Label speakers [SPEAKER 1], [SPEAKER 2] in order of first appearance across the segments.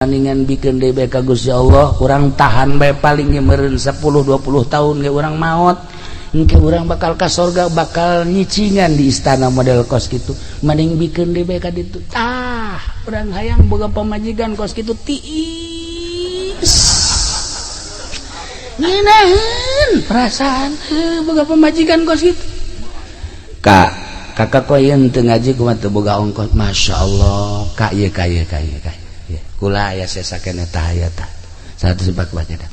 [SPEAKER 1] Mendingan bikin deui bae ka Gusti Allah, urang tahan bae paling ge meureun 10 20 tahun ge urang maot. Engke urang bakal ka sorga, bakal nyicingan di istana model kos kitu. Mending bikin deui bae ka ditu. Tah, urang hayang boga pamajikan kos kitu tiis. Ngeunaheun perasaan heuh boga pamajikan kos kitu. Kak, kakak koyen teu ngaji kumaha teu boga ongkos. Masya Allah, kak ieu ka ieu ka ieu ka. Kula aya sesa keneh tah aya tah. Satu sebab baca dah.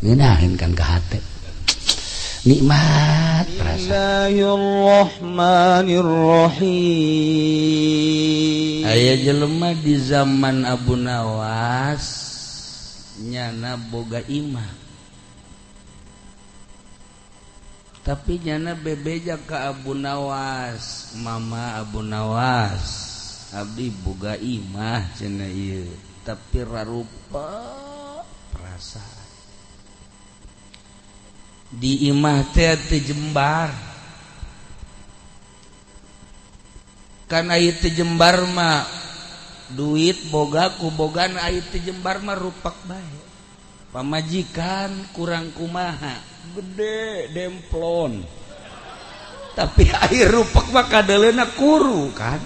[SPEAKER 1] Ngeunaheun kan ka hate. Nikmat perasaan.
[SPEAKER 2] Bismillahirrahmanirrahim.
[SPEAKER 1] Aya jelema di zaman Abu Nawas nyana boga imah. Tapi nyana bebeja ka Abu Nawas, Mama Abu Nawas, abdi boga imah cenah ieu, tapi rarupa perasaan. Di imah teh teu jembar. Kan aya teu jembar mah duit boga ku bogan aya teu jembar mah rupak bae. Pamajikan kurang kumaha, gede demplon. Tapi air rupak mah kadeleuna kuru kan.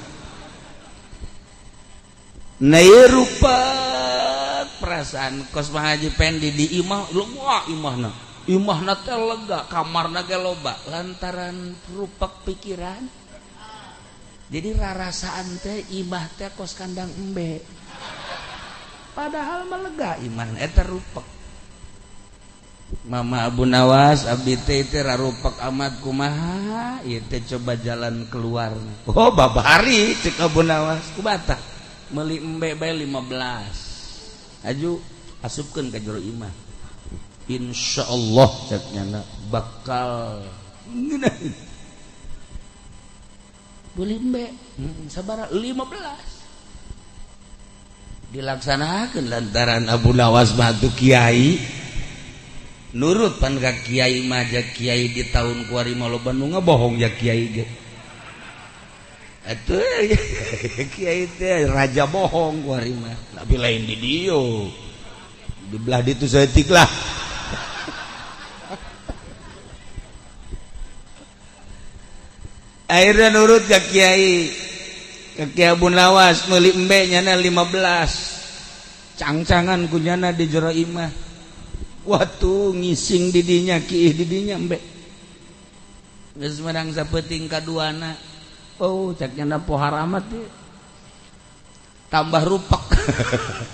[SPEAKER 1] Nah ieu rupak perasaan kos Pak Haji Pendi di imah, wah imahna. Imahna teh lega, kamarna ge loba lantaran rupak pikiran. Jadi rarasaan teh imah teh kos kandang embe. Padahal mah lega imah eta rupak. Mama Abu Nawas abdi teh teh rarupak amat kumaha ieu teh coba jalan keluar. Oh babari cek Abu Nawas kumaha meuli embe bae 15. Aju asupkeun ka jero imah. Insyaallah cek nyana bakal ngeunaheun. Beli embe sabaraha 15. Dilaksanakeun lantaran Abu Nawas batu kiai nurut pan ka kiai mah ja kiai di tahun kuari mah loba nu ngabohong ja kiai ge. Atuh kiai teh raja bohong kuari mah, tapi lain di dieu. Di belah ditu saeutik lah. Akhirnya nurut ka kiai. Ka Kiai Abu Nawas meuli embe nyana 15. Cangcangan ku nyana di jero imah. Waktu ngising didinya kiih didinya embe. Geus menang sapeuting kaduana. Oh, cek nyana pohar amat ieu. Tambah rupak.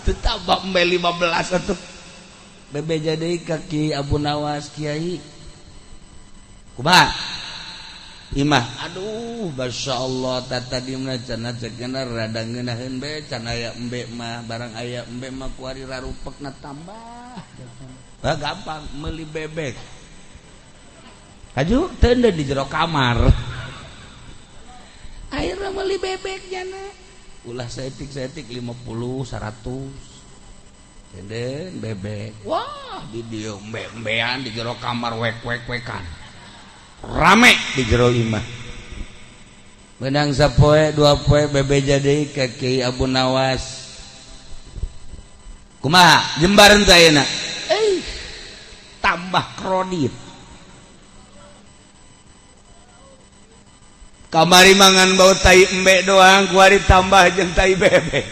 [SPEAKER 1] Teu tambah embe 15 atuh. Bebeja deui ka Ki Abu Nawas, kiai. Kumaha? Imah, aduh, Masya Allah, tata dimna cenah cek nyana rada ngeunaheun bae can aya embe mah, barang aya embe mah kuari rarupekna tambah. Bah, gampang meuli bebek. Haju teu di jero kamar. Akhirnya meuli bebek nyana. Ulah saeutik-saeutik 50, 100. Tenden bebek. Wah, di dieu embe-embean di jero kamar wek-wek-wekan. Rame di jero imah. Menang sapoe dua poe bebeja deui ka Kiai Abu Nawas. Kumaha jembaran teh ayeuna? Tambah kredit. Kamari mangan bau tai embe doang, kuari tambah jeung tai bebek.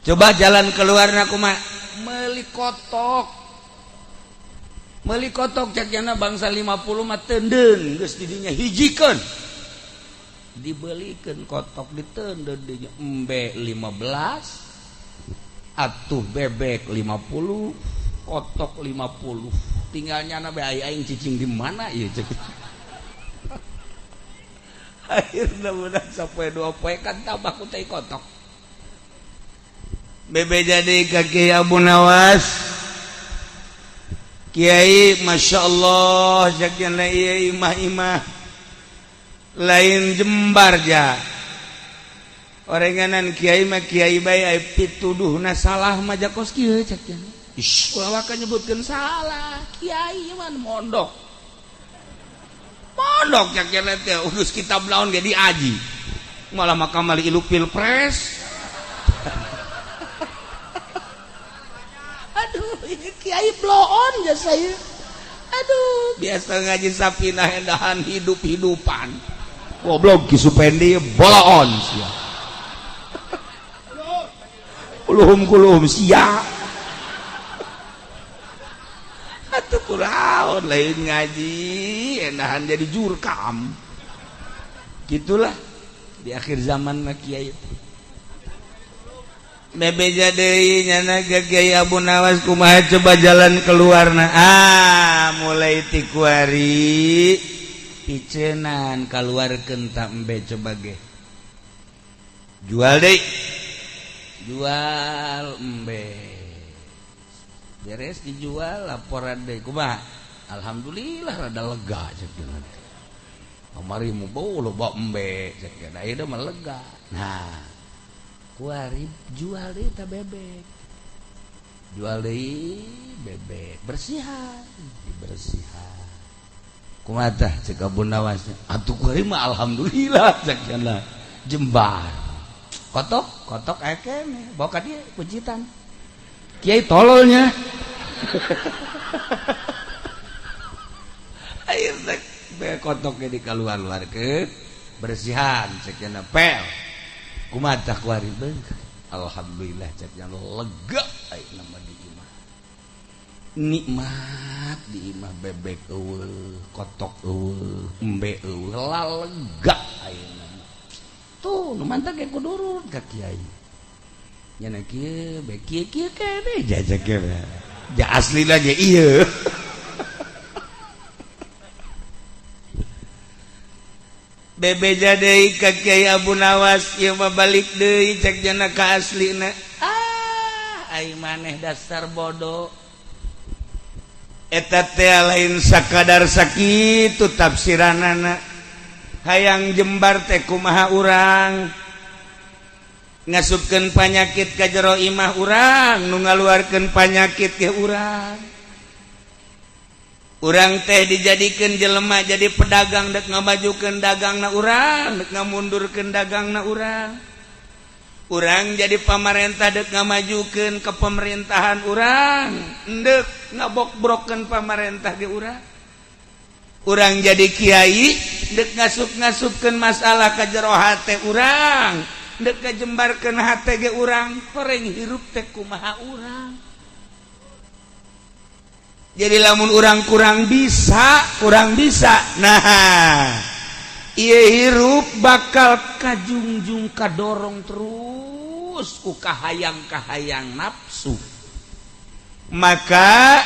[SPEAKER 1] Coba jalan keluarna kumaha? Meuli kotok. Meuli kotok cek jana bangsa 50 mah teunden geus didinya hijikeun. Dibelikeun kotok diteundeun dinya embe 15 atuh bebek 50 kotok 50. Tinggal nyana bae aing cicing di mana ieu cek. Akhirna menang sapoe dua poe kan tambah ku tai kotok. Bebe jadi ka Kiai Abu Nawas. Kiai Masya Allah cek nyana ieu imah-imah lain jembar ja. Orenganan kiai mah kiai bae ai pituduhna salah mah ja kos kieu cek nyana. Ish, ulah waka nyebutkeun salah. Kiai mah mondok. Mondok cek nyana teh urus kitab naon ge diaji. Malah makamali ilu pilpres. Aduh, ini kiai bloon jasa ieu. Aduh, biasa ngaji sapinah endahan hidup-hidupan. Goblok Ki Supendi boloon sia. Kuluhum kuluhum sia. Atuh kuraon lain ngaji endahan jadi jurkam. Gitulah di akhir zaman mah kiai itu. Bebeja deui nyana ka Kiai Abu Nawas kumaha coba jalan keluarna. Ah, mulai ti kuari picenan kaluarkeun ta embe coba ge. Jual deui. Jual embe. Beres dijual laporan deui kumaha? Alhamdulillah rada lega cek cenah. Kamari mu bau loba embe cek cenah. Ieu mah lega. Nah, kuari jual deui ta bebek, jual deui bebek, bersihan dibersihan kumaha tah cek Abu Nawas atuh kuari mah alhamdulillah cek cenah jembar kotok kotok aya keneh bawa ka dieu kuncitan kiai tololnya air teh kotoknya dikaluar-luarkeun bersihan cek cenah pel kumaha tah kuari beung alhamdulillah cek nya lega ayeuna mah di imah nikmat di imah bebek eueuh kotok eueuh embe eueuh lega ayeuna tuh nu mantap ge kudu urut ka kiai nya na kieu be kieu kieu keneh jajak ge ja aslina ge ieu bebeja deui ka Kiai Abu Nawas ieu mah balik deui cek jana ka aslina ah ai maneh dasar bodoh eta teh lain sakadar sakitu tafsiranana hayang jembar teh kumaha urang ngasupkeun panyakit ka jero imah urang nu ngaluarkeun panyakit ke urang. Urang teh dijadikan jelema jadi pedagang dek ngamajukeun dagangna urang dek ngamundurkeun dagangna urang. Urang jadi pamarentah dek ngamajukeun ke pemerintahan urang dek ngabokbrokeun pamarentah ge urang. Urang jadi kiai dek ngasup-ngasupkeun masalah ka jero hate urang dek ngajembarkeun hate ge urang horeng hirup teh kumaha urang. Jadi lamun urang kurang bisa nah ieu hirup bakal kajungjung kadorong terus ku kahayang-kahayang nafsu. Maka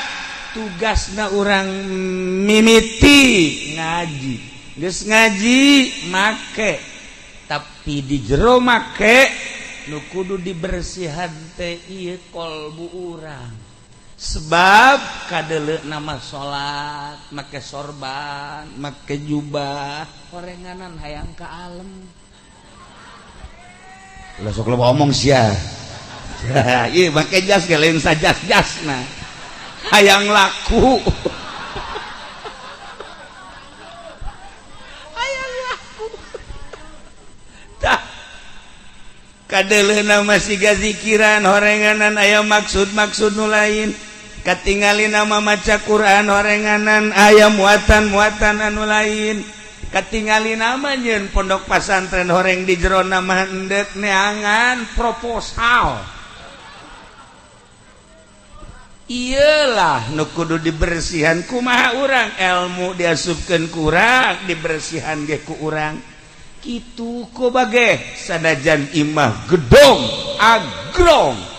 [SPEAKER 1] tugasna urang mimiti ngaji, geus ngaji make, tapi di jero make nu kudu dibersihan teh ieu kolbu urang. Sebab kadele nama salat make sorban make jubah horenganan hayang ka alem lah sok loba omong sia ieu make jas ge lain sajas-jasna hayang laku hayang laku tah kadele nama siga zikiran horenganan aya maksud-maksud nu lain katingali nama maca Quran horenganan aya muatan-muatan anu lain katingali nama nyeun pondok pasantren horeng di jero nama endek neangan proposal iyalah nu kudu dibersihan kumaha urang ilmu diasupkeun kurang dibersihan ge ku urang kitu ku bage sanajan imah gedong agrong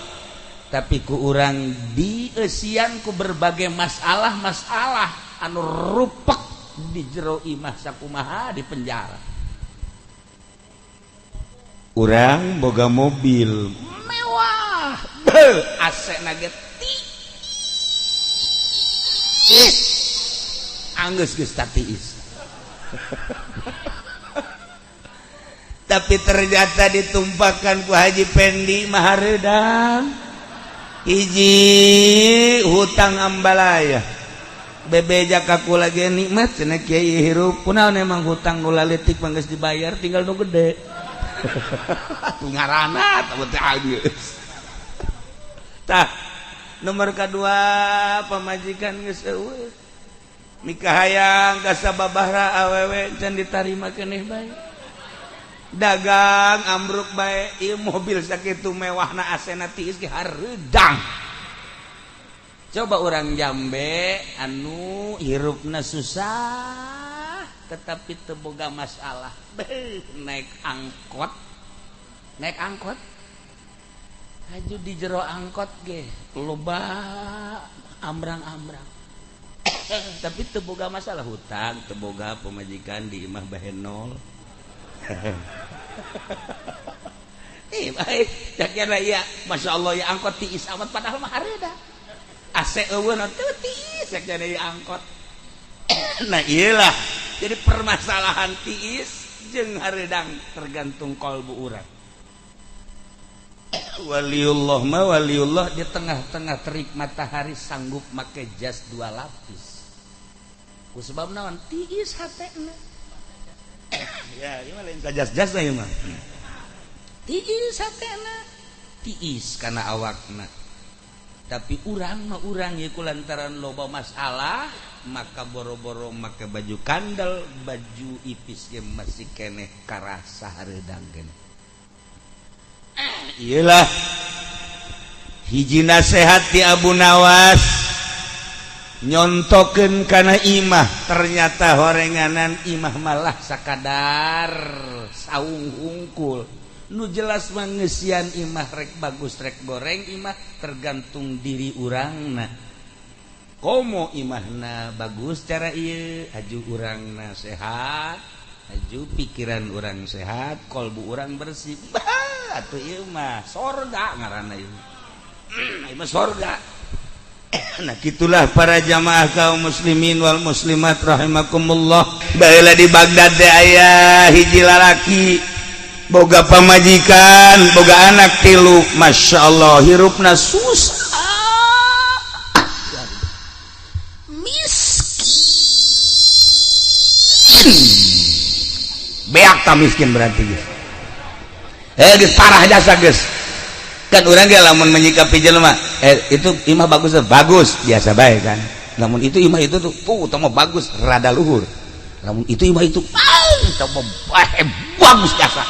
[SPEAKER 1] tapi ku urang dieusian ku berbagai masalah-masalah anu rupek di jero imah sakumaha di penjara. Urang boga mobil mewah, beuh AC na ge tiis, anggeus geus tatiis. Tapi ternyata ditumpahkan ku Haji Pendi mahareudang. Hiji hutang ambalaya bebeja kaku lagi nikmat cenah kiai hirup kunaon emang hutang nu laletik mah geus dibayar tinggal nu gede atuh ngaranna tah teh geus tah Nomor kedua pamajikan geus eueuh. Mikahayang ka sababaraha awewe can ditarima keneh bae. Dagang ambruk bae, ieu mobil sakitu mewahna asena tiis ge hareudang. Coba orang Jambe anu hirupna susah tetapi teu boga masalah. Beuh, naik angkot. Naik angkot. Haju di jero angkot ge loba ambrang-ambrang. Tapi teu boga masalah hutang, teu boga pamajikan di imah bahenol. Baik, cak ya, Masya Allah ya angkot tiis amat padahal mah hareudang. AC eueuh teu tiis cak ya angkot. Nah iyalah, jadi permasalahan tiis jeung hareudang tergantung kolbu urang. Waliullah mah waliullah di tengah-tengah terik matahari sanggup make jas 2 lapis. Ku sebab naon? Tiis hatena. Ya, ieu mah lain jas-jas ieu mah. Tiis hatena, tiis kana awakna. Tapi urang mah urang ieu lantaran loba masalah, maka boro-boro make baju kandel, baju ipis ge masih keneh karasa hareudang keneh. Iyalah hiji nasehat di Abu Nawas nyontokeun kana imah, ternyata horenganan imah malah sakadar saung hungkul. Nu jelas mah ngeusian imah rek bagus rek goreng imah tergantung diri urangna. Komo imahna bagus cara ieu aju urangna sehat, aju pikiran urang sehat, kolbu urang bersih. Bah, atuh ieu mah sorga ngaranna ieu. Ieu mah sorga. Nah gitulah para jamaah kaum muslimin wal muslimat rahimakumullah. Baheula di Baghdad teh aya hiji lalaki boga pamajikan, boga anak 3, Masya Allah hirupna susah, miskin, beak tak miskin berarti geus. Geus parah jasa geus. Kan urang ge lamun menyikapi jelema, itu imah bagus, bagus biasa bae kan. Lamun itu imah itu tuh, teu mah bagus rada luhur. Lamun itu imah itu, teu mah bagus jasa.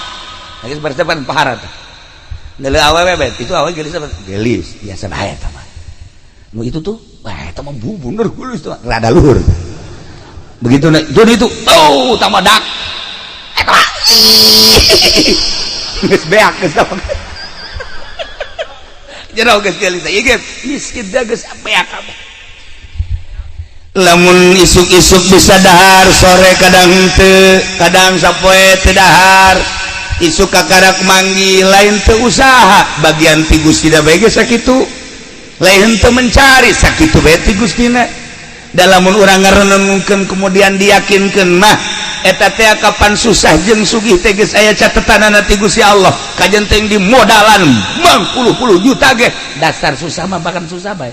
[SPEAKER 1] Nah, geus berarti pan pahara teh. Neuleuh awewe bae, itu awewe geulis apa? Geulis, biasa bae eta mah. Nu itu tuh, wah eta mah bener geulis tuh, rada luhur. Begitu itu, oh tambah dak. Eta mah. Geus beak geus tah. Jero geus geulis ieu ge miskin da geus beak kabeh. Lamun isuk-isuk bisa dahar, sore kadang henteu, kadang sapoe teu dahar. Isuk kakarak manggih lain teu usaha, bagian ti Gusti da bae ge sakitu. Lain teu mencari sakitu bae ti Gustina. Da lamun urang ngarenungkeun kemudian diyakinkeun mah eta teh kapan susah jeung sugih teh geus aya catetanana ti Gusti Allah. Kajen teh di modalan mangpuluh-puluh juta ge dasar susah mah bahkan susah bae.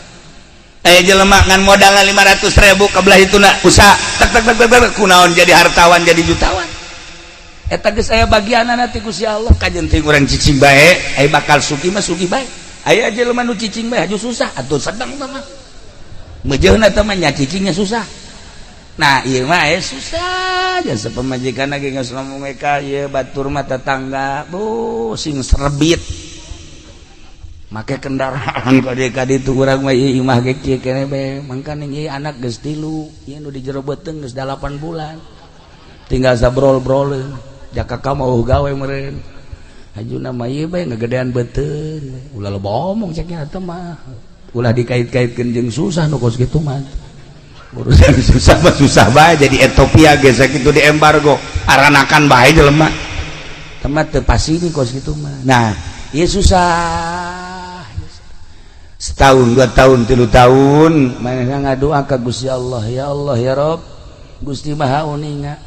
[SPEAKER 1] Aya jelema ngan modalna 500.000 ka belah ituna usaha tek tek tek tek kunaon jadi hartawan jadi jutawan. Eta geus aya bagianana ti Gusti Allah. Kajen teh urang cicing bae aya bakal sugih mah sugih bae. Aya jelema nu cicing bae haju susah atuh sedang teh mah. Mejeuhna teh mah nya cicingnya susah. Nah ieu mah aya susah jasa pamajikan lagi geus ngomong ka ieu batur mah tetangga bu sing serebit. Make kendaraan ka ditu urang mah ieu imah ge kieu keneh bae. Mangkaning ieu anak geus 3, ieu nu di jero beuteung geus 8 bulan. Tinggal sabrol-broleun. Jaka ka mau gawe meureun. Hajuna mah ieu bae ngagedean beuteung. Ulah loba omong cek nya teh mah. Ulah dikait-kaitkeun jeung susah nu kos kitu mah. Urusan susah mah susah bae jadi Ethiopia ge sakitu di embargo. Aranakan bae jelema. Temat teu pasini kos kitu mah. Nah, ieu susah. Setahun, 2 tahun, 3 tahun manehna ngadoa ka Gusti Allah, ya Allah ya Rob, Gusti Maha Uninga,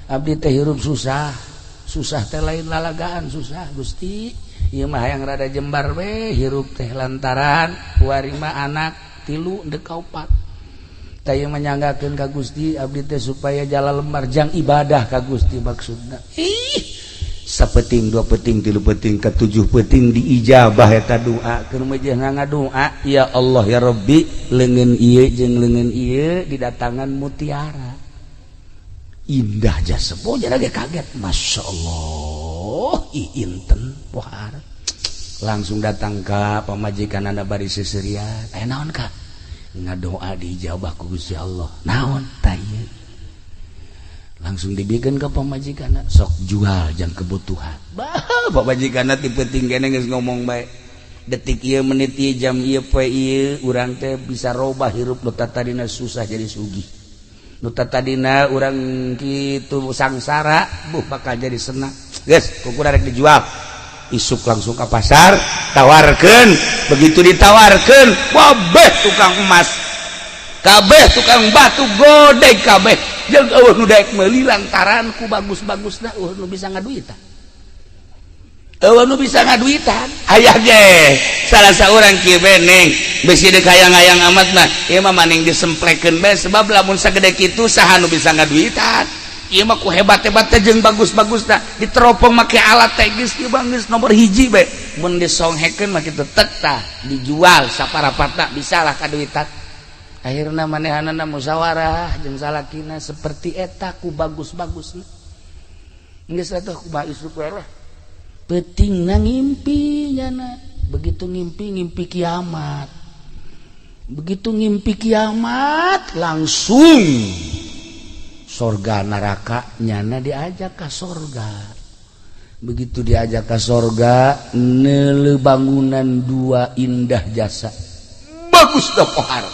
[SPEAKER 1] abdi teh hirup susah, susah teh lain lalagaan susah Gusti, ieu mah hayang rada jembar we hirup teh lantaran kuari mah anak 3 deuk ka 4. Tah ieu manyanggakeun ka Gusti abdi teh supaya jala lembar jang ibadah ka Gusti maksudna. Ih, Sapeting, dua peting, tilu peting, ketujuh peting diijabah eta doa. Keur mah ngadoa, "Ya Allah, ya Rabbi, leungeun ieu jeung leungeun ieu didatangan mutiara indah jasa." Boja lagi kaget, "Masya Allah, inten pohar." Langsung datang ke pamajikan anda bari seserian. "Eh, naon, Kak?" "Ngadoa diijabah ku Gusti Allah." "Naon?" "Tah." Langsung dibikin ke pamajikan, "Sok jual jang kebutuhan." Bah, pamajikan ti peuting kene geus ngomong bae, "Detik ieu, menit ieu, jam ieu, poe ieu, urang teh bisa robah hirup. Nu tadina susah jadi sugih, nu tadina urang kitu sangsara, buh, bakal jadi senang. Geus, ku rek dijual." Isuk langsung ke pasar, tawarkan. Begitu ditawarkan, kabeh tukang emas, kabeh tukang batu godeg kabeh, jeung euweuh nu daek meuli lantaran ku bagus-bagusna euweuh nu bisa ngaduitan, euweuh nu bisa ngaduitan. Aya ge salah seorang kieu beneng besi deuk hayang-hayang amat mah ieu mah maning disemplekeun bae, sebab lamun sagede kitu saha nu bisa ngaduitan? Ieu mah ku hebat-hebat teh jeung bagus-bagusna diteropong make alat teh geus ieu mah geus nomor hiji bae. Mun disonghekeun mah kitu tek tah dijual saparapatna bisalah kaduitan. Akhirna manehanana musyawarah jeung salakina, seperti eta ku bagus-bagusna geus atuh kumaha isuk we lah. Peutingna ngimpi nyana. Begitu ngimpi, ngimpi kiamat. Begitu ngimpi kiamat, langsung sorga neraka, nyana diajak ke sorga. Begitu diajak ke sorga, nele bangunan dua indah jasa, bagus dah pohar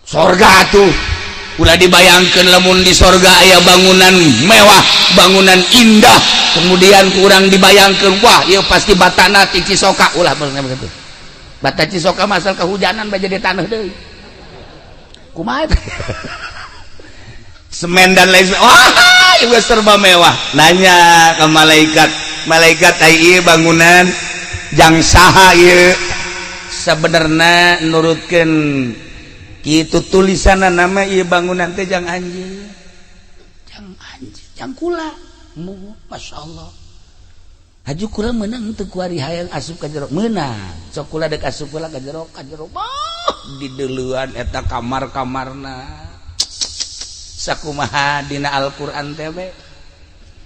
[SPEAKER 1] sorga tuh. Udah dibayangkan lamun di sorga aya bangunan mewah, bangunan indah, kemudian kurang dibayangkan, "Wah, ya pasti batana ti Cisoka." Ulah begitu, bata Cisoka masal kehujanan bae jadi tanah deui, kumaha semen dan lain. Wah, ieu serba mewah. Nanya ke malaikat, "Malaikat, ai bangunan jang saha ieu?" Sebenarnya nurutkeun kitu tulisan nama, ieu bangunan teh jang anjeun, jang anjeun, jang kula. Masya Allah, haju kula menang teu kuari hayang asup ka jero? Meunang, sok kula dek asup kula ka jero, ka jero. Bah, di deuleuan eta kamar-kamarna sakumaha dina Al-Qur'an teh we.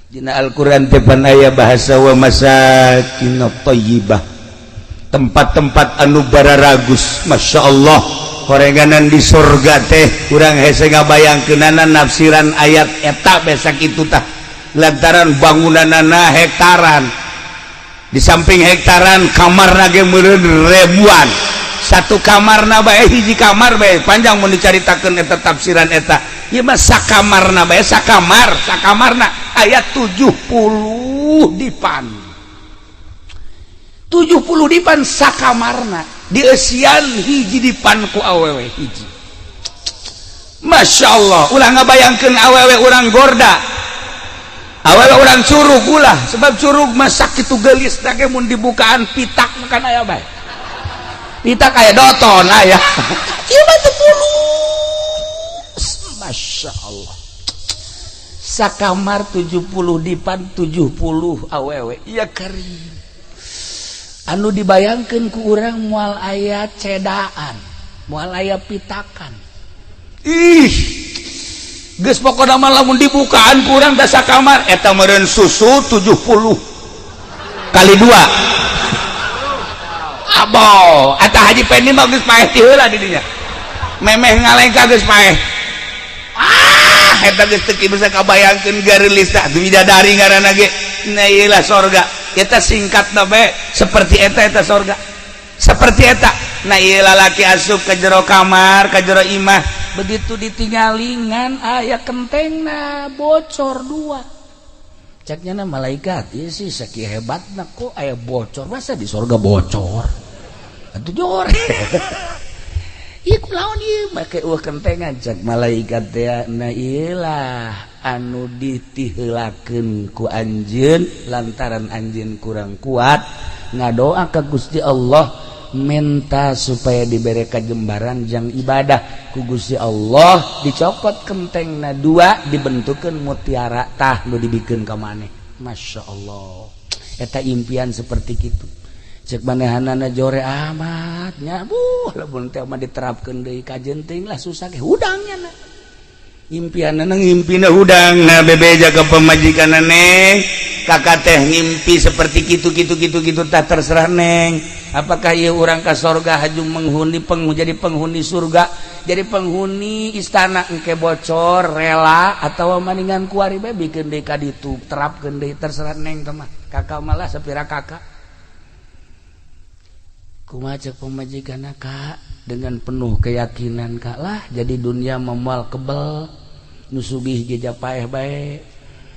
[SPEAKER 1] Dina Al-Qur'an teh pan aya bahasa wa masakin thayyibah, tempat-tempat anu bararagus. Masya Allah, horenganan di surga teh kurang hese ngabayangkeunana nafsiran ayat eta besak itu tah, lantaran bangunanana hektaran, di samping hektaran kamar ge meureun ribuan satu kamar bae, hiji kamar bae. Panjang mun dicaritakeun eta tafsiran eta. Ieu mah sakamarna bae, sakamar sakamarna aya 70 dipan, 70 dipan sakamarna, dieusian hiji dipan ku awewe hiji. Masya Allah, ulah ngabayangkeun awewe urang gorda, awewe urang curug, ulah, sebab curug mah sakitu geulis ge mun dibukaan pitak makan aya bae, pitak aya, doton aya. Ieu mah teu. Masya Allah, sakamar 70 dipan, 70 awewe. Iya karim, anu dibayangkan ku urang moal aya cedaan, moal aya pitakan. Ih, geus pokona mah lamun dibukaan ku urang da sakamar eta meureun susu 70 kali dua. Abo eta Haji Pendi mah geus paeh ti heula di dinya, memeh ngalengka geus paeh. Ah, eta geus teu bisa kabayangkeun, gareulis tah bidadari ngaranna ge. Nah, ieu lah sorga eta, singkat bae seperti eta, eta sorga seperti eta. Nah, ieu lalaki asup ke jero kamar, ke jero imah. Begitu ditinggalingan aya kentengna bocor dua. Ceknya na malaikat, "Ieu sih sakieu hebatna kok aya bocor? Masa di sorga bocor atuh jor? Ieu kulaon ieu make eueuh kentengan?" Cek malaikat teh, "Nah, ieu lah anu ditiheulakeun ku anjeun lantaran anjeun kurang kuat ngadoa ka Gusti Allah, minta supaya dibere kajembaran jang ibadah. Ku Gusti Allah dicopot kentengna dua, dibentukkeun mutiara, tah nu dibikeun ka maneh." Masya Allah eta impian seperti kitu cek manehanana jore amat nya buh lamun teh mah diterapkeun deui ka jenting lah susah ge hudangnya na impianna ngimpina hudang na bebeja ka pamajikanna neng kakak teh ngimpi seperti kitu kitu kitu kitu tak terserah neng apakah ieu urang ka sorga haju menghuni jadi penghuni surga jadi penghuni istana engke bocor rela atau maningan kuari bae bikin deui ka ditu terapkeun deui terserah neng teh mah kakak malah sapira kakak kumaha cek pamajikanna kak dengan penuh keyakinan kak lah jadi dunia memual kebel nu sugih ge japaeh bae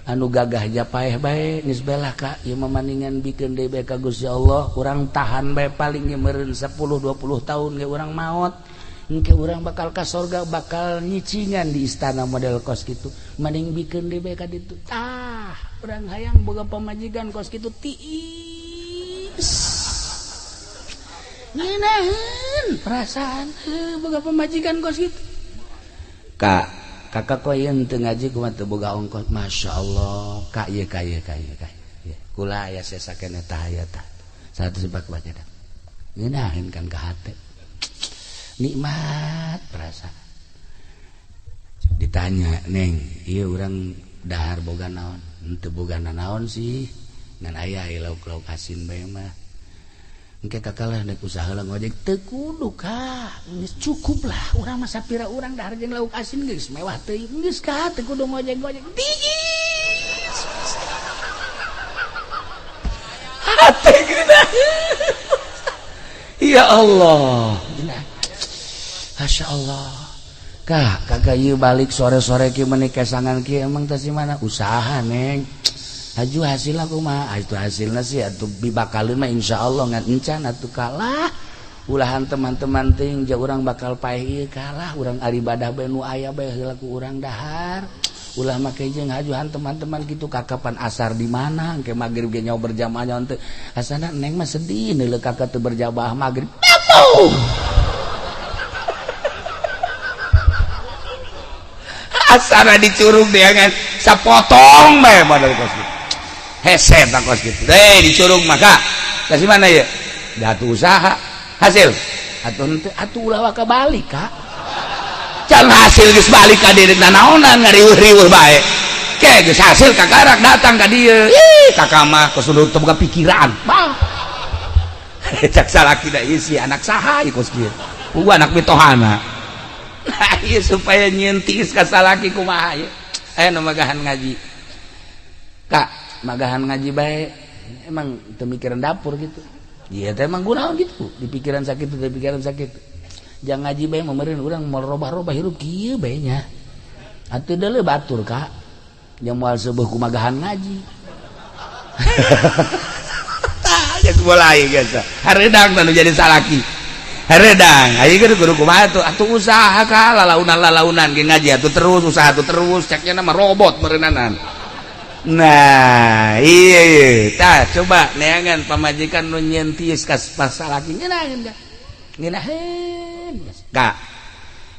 [SPEAKER 1] anu gagah japaeh bae geus belah kak ieu mah maningan bikeun deui bae ka Gusti Allah urang tahan bae paling ge meureun 10 20 tahun ge urang maot engke urang bakal ka sorga bakal nyicingan di istana model kos kitu mending bikeun deui bae ka ditu tah urang hayang boga pamajikan kos kitu tiis ngeunaheun perasaan boga pamajikan kos kitu kak kakak kok ieu teu ngaji kumaha teu boga ongkos Masya Allah kak ieu ka ieu ka ieu ka ieu kula aya sesa keneh tah aya tah satu sebab baca dah ngeunaheun kan ka hate nikmat perasaan ditanya neng ieu urang dahar boga naon henteu boga naon sih ngan aya lauk-lauk asin bae mah engke kakak lah nek usaha lah ngojek teu kudu kak geus cukup lah urang mah sapira urang dahar jeung lauk asin geus mewah teuing geus ka teu kudu ngojek-ngojek tiis hate geunah ya Allah Masya Allah kak kakak ieu balik sore-sore kieu meuni kesangan kieu emang teh si mana usaha neng haju hasil aku mah itu hasilnya sih atuh dibakalin mah insyaallah ngan encan atuh kalah ulahan teman-teman ting ja urang bakal paeh ieu kalah urang aribadah bae nu aya bae heula ku urang dahar ulah make jeung hajuhan teman-teman kitu kakapan asar di mana engke magrib ge nyawa berjamaah nyawa teu asana neng mah sedih neuleuh kakak teu berjamaah magrib aduh asana dicurug deangan sapotong bae model kos kitu hese tah kos kitu teh dicurug maka kasih mana ya datu usaha hasil atuh henteu atuh ulah waka balik kak can hasil geus balik ka dieu nanaonan ngariweuh-riweuh bae ke geus hasil kakarak datang ka dieu ih kakak mah kos teu boga pikiran bah cak salaki da ieu si anak saha ieu kos kieu eueuh anak mitohana nah ieu supaya nyieun tiis ka salaki kumaha ieu aya nu magahan ngaji kak magahan ngaji bae emang teu mikiran dapur gitu iya teh emang kunaon gitu di pikiran sakit di pikiran sakit jangan ngaji bae meureun urang moal robah-robah hirup kieu bae nya atuh deuleu batur kak nya moal seueuh kumagahan ngaji tah geus mulai geus hareudang tah nu jadi salaki hareudang ayeuna kudu kudu kumaha atuh atuh usaha ka lalaunan-lalaunan ge ngaji atuh terus usaha atuh terus ceknya mah robot meureunnanan. Nah iya iya tah coba neangan pamajikan nu nyieun tiis ka salaki ngeunaheun ka ngeunaheun kak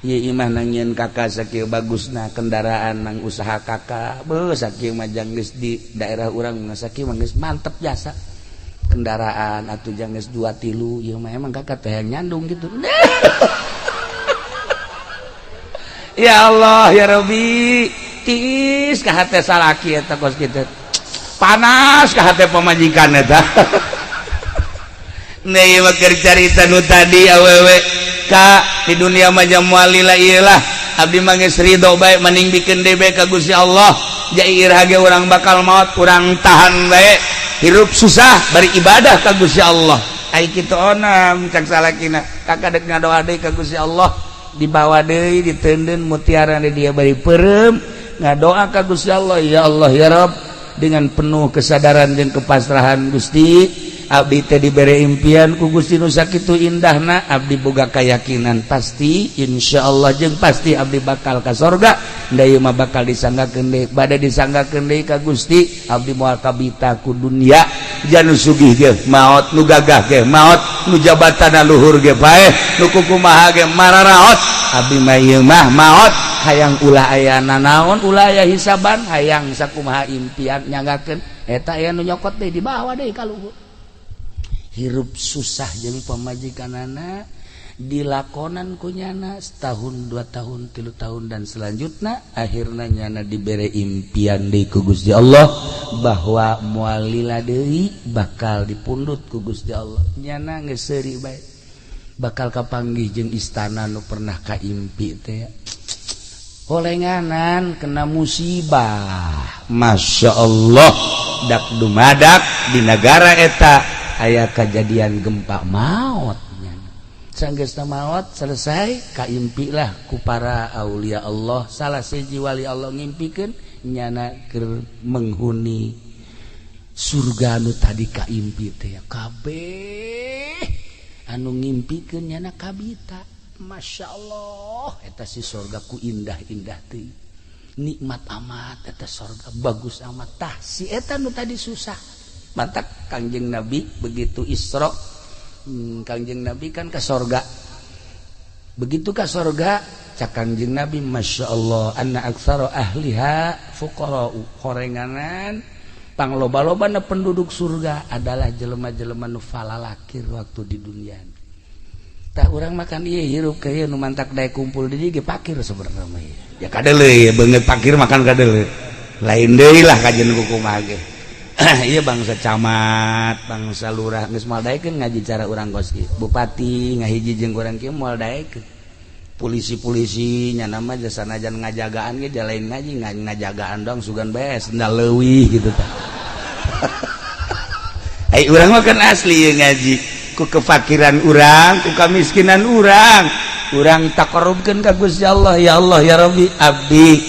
[SPEAKER 1] ieu imah nang nyieun kakak sakieu bagusna kendaraan nang usaha kakak beuh sakieu mah jang geus di daerah urang mah sakieu mah geus mantep jasa kendaraan atuh jang geus 2 3 ieu mah emang kakak teh nyandung gitu. Ya Allah ya Rabbi tiis ka hate salaki eta kos kitu panas ka hate pamajikan eta ieu mah keur carita nu tadi awewe ka di dunia mah moal lila ieu lah abdi mah geus ridho bae mending bikeun deui bae ka Gusti Allah ja iraha ge urang bakal maot urang tahan bae hirup susah bari ibadah ka Gusti Allah ai kitu onam cak salakina kakak dek ngadoa deui ka Gusti Allah dibawa deui diteundeun mutiara di dia bari peureum ngadoa ka Gusti Allah ya Allah ya Rabb dengan penuh kesadaran dan kepasrahan Gusti abdi teh dibere impian ku Gusti nu sakitu indahna abdi boga keyakinan pasti insyaallah jeung pasti abdi bakal ka sorga da ieu mah bakal disanggakeun deui bade disanggakeun deui ka Gusti abdi moal kabita ku dunia janu sugih ge maot nu gagah ge maot nu jabatanna luhur ge paeh nu kukumaha ge mararaot abdi mah ieu mah maot hayang ulah aya nanaon ulah aya hisaban hayang sakumaha impian nyanggakeun Eta aya nu nyokot deui dibawa deui ka luhur. Hirup susah jeung pamajikanana dilakonan ku nyana setahun, 2 tahun, 3 tahun, dan selanjutnya akhirnya nyana dibere impian deui ku Gusti Allah bahwa moal lila deui bakal dipundut ku Gusti Allah. Nyana geus seuri bae, bakal kapanggih jeung istana nu pernah kaimpi teh. Holenganan kena musibah. Masya Allah, dak dumadak di negara eta aya kejadian gempa, maut. Sanggeusna maut selesai, kaimpi lah ku para aulia Allah. Salah siji wali Allah ngimpikeun nyana keur menghuni surga nu tadi kaimpi teh. Kabeh anu ngimpikeun nyana kabita. Masya Allah, eta si surga ku indah-indah teh, nikmat amat eta sorga, bagus amat. Tah, si eta nu tadi susah. Matak Kangjeng Nabi begitu Isra, Kangjeng Nabi kan ke sorga. Begitu ke sorga, cak Kangjeng Nabi, "Masya Allah, anna aktsara ahliha fuqara'u." Horenganan pangloba-loba penduduk surga adalah jelema-jelema nu falalakir waktu di dunia. Tah, urang makan iya hirup kayak nu mantak daek kumpul di dieu pakir sebenarnya mah ya. Kadele ya beungeut pakir makan kadele lain deui lah kajian kumaha ge. Iya, bangsa camat, bangsa lurah geus moal daekeun ngaji cara urang kos kieu. Bupati ngahiji jeung urang kieu moal daekeun. Polisi-polisi nya nama jasa najan ngajagaan ge lain ngaji, ngajagaan dong, sugan bae sendal leuwih gitu tah. Ai urang mah kan asli ye ngaji. Ku kefakiran urang, ku kamiskinan urang, urang taqarrubkeun ka Gusti Allah. Ya Allah, ya Rabbi, abdi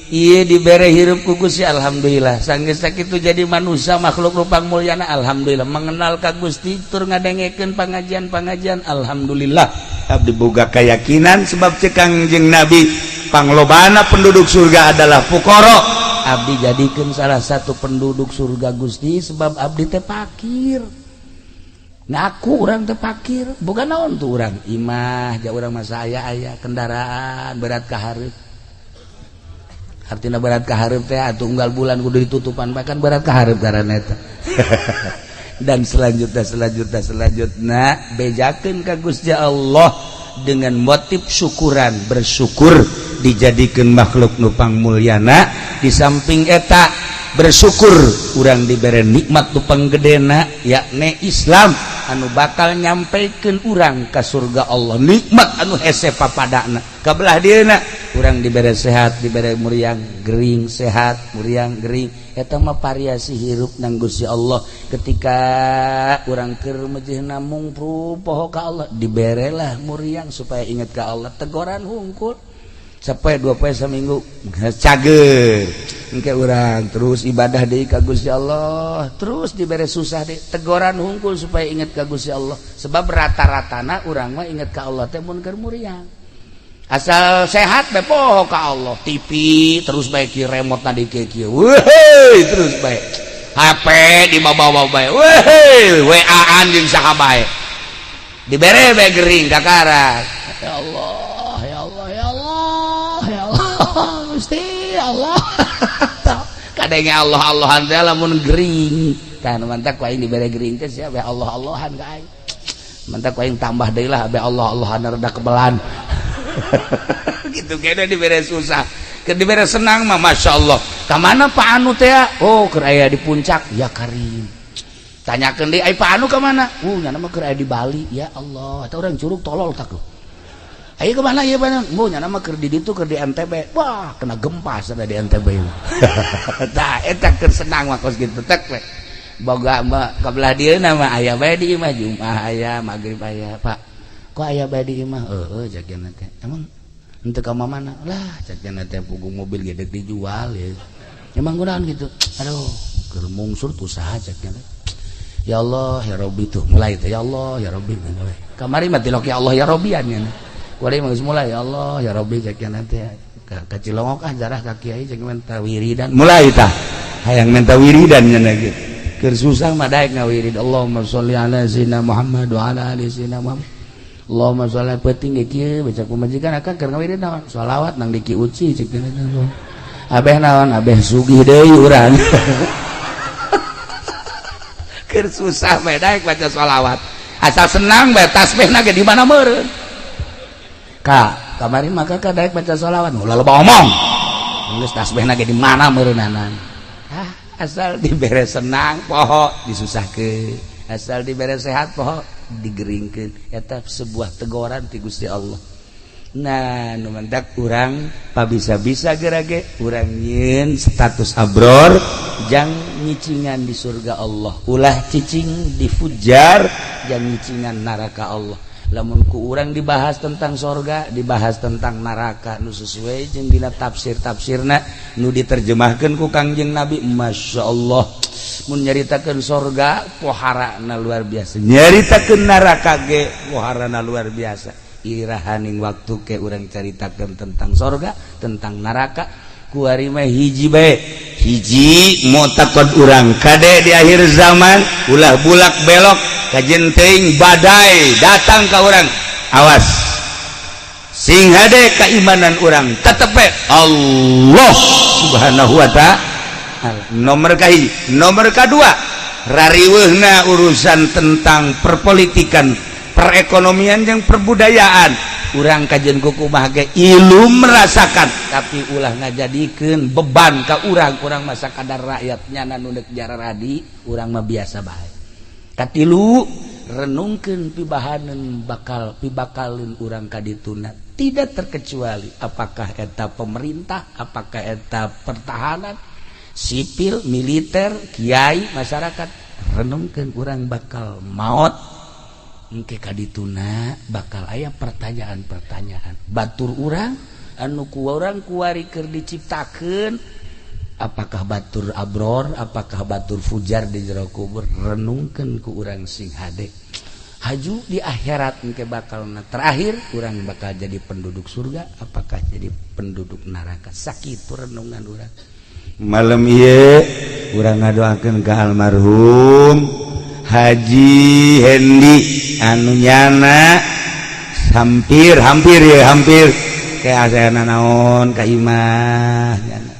[SPEAKER 1] ieu dibere hirup ku Gusti, alhamdulillah. Sanggeus sakitu jadi manusia makhluk rupang mulyana, alhamdulillah. Mengenal ka Gusti tur ngadengekeun pangajian-pangajian, alhamdulillah. Abdi boga keyakinan sebab cek Kangjeng Nabi panglobana penduduk surga adalah fuqara. Abdi jadikeun salah satu penduduk surga, Gusti, sebab abdi teh fakir. Ngaku urang teh fakir, bukan naon tuh urang imah ja urang masa aya aya kendaraan berat ka hareup. Artinya berat ka hareup teh atuh unggal bulan kudu ditutupan, bahkan berat ka hareup karena eta. Dan selanjutnya, selanjutnya, selanjutnya, bejakeun ka Gusti Allah dengan motif syukuran, bersyukur dijadikan makhluk nupang mulyana. Di samping eta bersyukur urang diberi nikmat nupang gedena, yakni Islam anu bakal nyampaikan urang ke surga Allah, nikmat anu hese papadana. Kabelah dieuna urang diberi sehat, diberi muriang gering, sehat, muriang gering, eta mah variasi hirup nang Gusti Allah. Ketika urang keur mejehna mungpru poho ka Allah, diberelah muriang supaya ingat ka Allah. Tegoran hungkul sampai 2 poe seminggu cager, engke urang terus ibadah deui ka Gusti Allah. Terus dibere susah deui, tegoran hungkul supaya ingat ka Gusti Allah, sebab rata-ratana urang mah ingat ka Allah teh mun keur muriang. Asal sehat be poho ka Allah. TV terus bae ki, remote na di kieu, weh, terus bae HP dibawa-bawa bae, weh, WA-an jeung saha bae. Dibere bae gering kakara, ya Allah, ya Allah, ya Allah, ya Allah, Gusti Allah. Kadenge Allah Allahan teh lamun gering kan. Mantak ku aing dibere gering teh siapa Allah Allahan ka aing. Mantak ku aing tambah deui lah be Allah Allahan, rada kebelan gitu. Kayaknya dibere susah ke dibere senang mah Masya Allah. Kamana Pak Anu teh? Oh, keur aya di puncak. Ya Karim, tanyakeun deui, ai Pak Anu ka mana? Nyana mah keur aya di Bali. Ya Allah, eta urang curug tolol tak. Ayo kemana ya Pak? Mau nyana mah keur di ditu, keur di NTB. Wah, kena gempa sada di NTB. Tah, eta keur senang mah kos kitu tek we. Boga mah kabelah dieu mah aya bae di imah, Jumat aya, magrib aya, Pak. Kok aya bae di imah? Heeh, jagian teh. Emang henteu ka mana? Lah, jagian teh puguh mobil gede dijual ya. Emang kunaon gitu? Aduh, keur mungsur tuh usaha jagian teh. Ya Allah, ya Rabbi tuh mulai teh, ya Allah, ya Rabbi mulai. Kamari mah tilok ya Allah ya Rabbian ya. Kuari mah geus mulai ya Allah ya Rabbi jagian teh. Ka Cilongok ah jarah ka kiai cek minta wiridan. Mulai tah. Hayang minta wiridan nya gitu. Keur susah mah daek ngawirid Allahumma sholli ala sayyidina Muhammad wa ala ali sayyidina Muhammad. Allahumma sholli penting ge kieu baca pamajikan akan keur ngawirid naon? Sholawat nang di Ki Uci cek. Abeh naon? Abeh sugih deui urang. Keur susah bae daek baca sholawat, asal senang bae tasbih ge di mana meureun. Ka kamari maka ka daek baca sholawat, ulah loba omong, geus tasbih ge di mana meureunana. Ah, asal dibere senang poho disusahkeun, asal dibere sehat poho digeringkeun. Eta sebuah teguran ti Gusti Allah. Nah, nu mantak urang pabisa-bisa gerage urang nyieun status abror jang nyicingan di surga Allah, ulah cicing di fujar jang nyicingan neraka Allah. Lamun ku urang dibahas tentang sorga, dibahas tentang neraka nu sesuai jeung dina tafsir-tafsirna nu diterjemahkeun ku Kangjeng Nabi, Masya Allah, mun nyaritakeun sorga poharana luar biasa, nyaritakeun neraka ge poharana luar biasa. Irahaning waktu ke urang caritakeun tentang sorga, tentang neraka? Kuari mah hiji bae, hiji mutakod urang kade di akhir zaman ulah bulak belok. Kajen teuing badai datang ka urang, awas, sing hade keimanan urang tetep Allah Subhanahu wa Ta'ala nomor kahiji. Nomor kedua, rariweuhna urusan tentang perpolitikan, perekonomian yang perbudayaan, urang kajen kumaha ge ilu merasakan, tapi ulah ngajadikeun beban ka urang. Urang masa kadar rakyatnya nu deuk jararadi, urang mah biasa bae. Katilu, renungkeun pibahaneun bakal pibakalin urang kadituna, tidak terkecuali apakah eta pemerintah, apakah eta pertahanan sipil, militer, kiai, masyarakat. Renungkeun urang bakal maut, engke kadituna bakal aya pertanyaan-pertanyaan. Batur urang anu ku urang kuari keur diciptakeun, apakah batur abror, apakah batur fujar di jero kubur? Renungkeun ku urang sing hade. Haju di akhirat engke bakal terakhir urang bakal jadi penduduk surga apakah jadi penduduk neraka. Sakitu renungan urang malam ieu. Urang ngadoakeun ka almarhum Haji Hendi anu nyana hampir hampir ya, hampir kayak saya naon ka imah nyana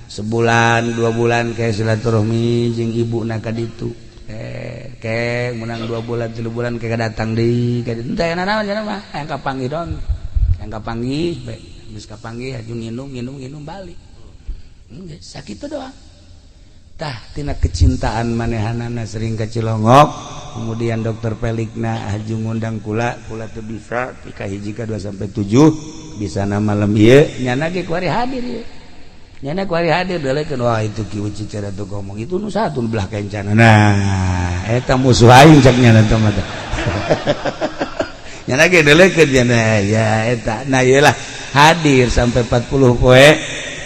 [SPEAKER 1] sebulan 2 bulan kayak silaturahmi jeung ibu na ka ditu, eh ke menang 2 bulan 3 bulan kayak datang di ka ditu. Teh naon nyana mah yang kapanggih dong, yang kapanggih bae, geus kapanggih aju nginum nginum nginum balik. Geus sakitu doang. Tah, tina kecintaan manehanana sering ke Cilongok, kemudian dokter Pelikna haju ngundang kula, kula tuh bisa tika hiji ka 2 sampai 7 bisa. Na malam ieu nyana ge kuari hadir ieu, nyana kuari hadir delekeun. Wah, itu ki uci cara tuh ngomong itu nu satu belah kencana. Nah, eta musuh aing, cak nyana teh mah. Nyana ge delekeun nyana ya eta. Nah, ieu lah hadir sampai 40 poe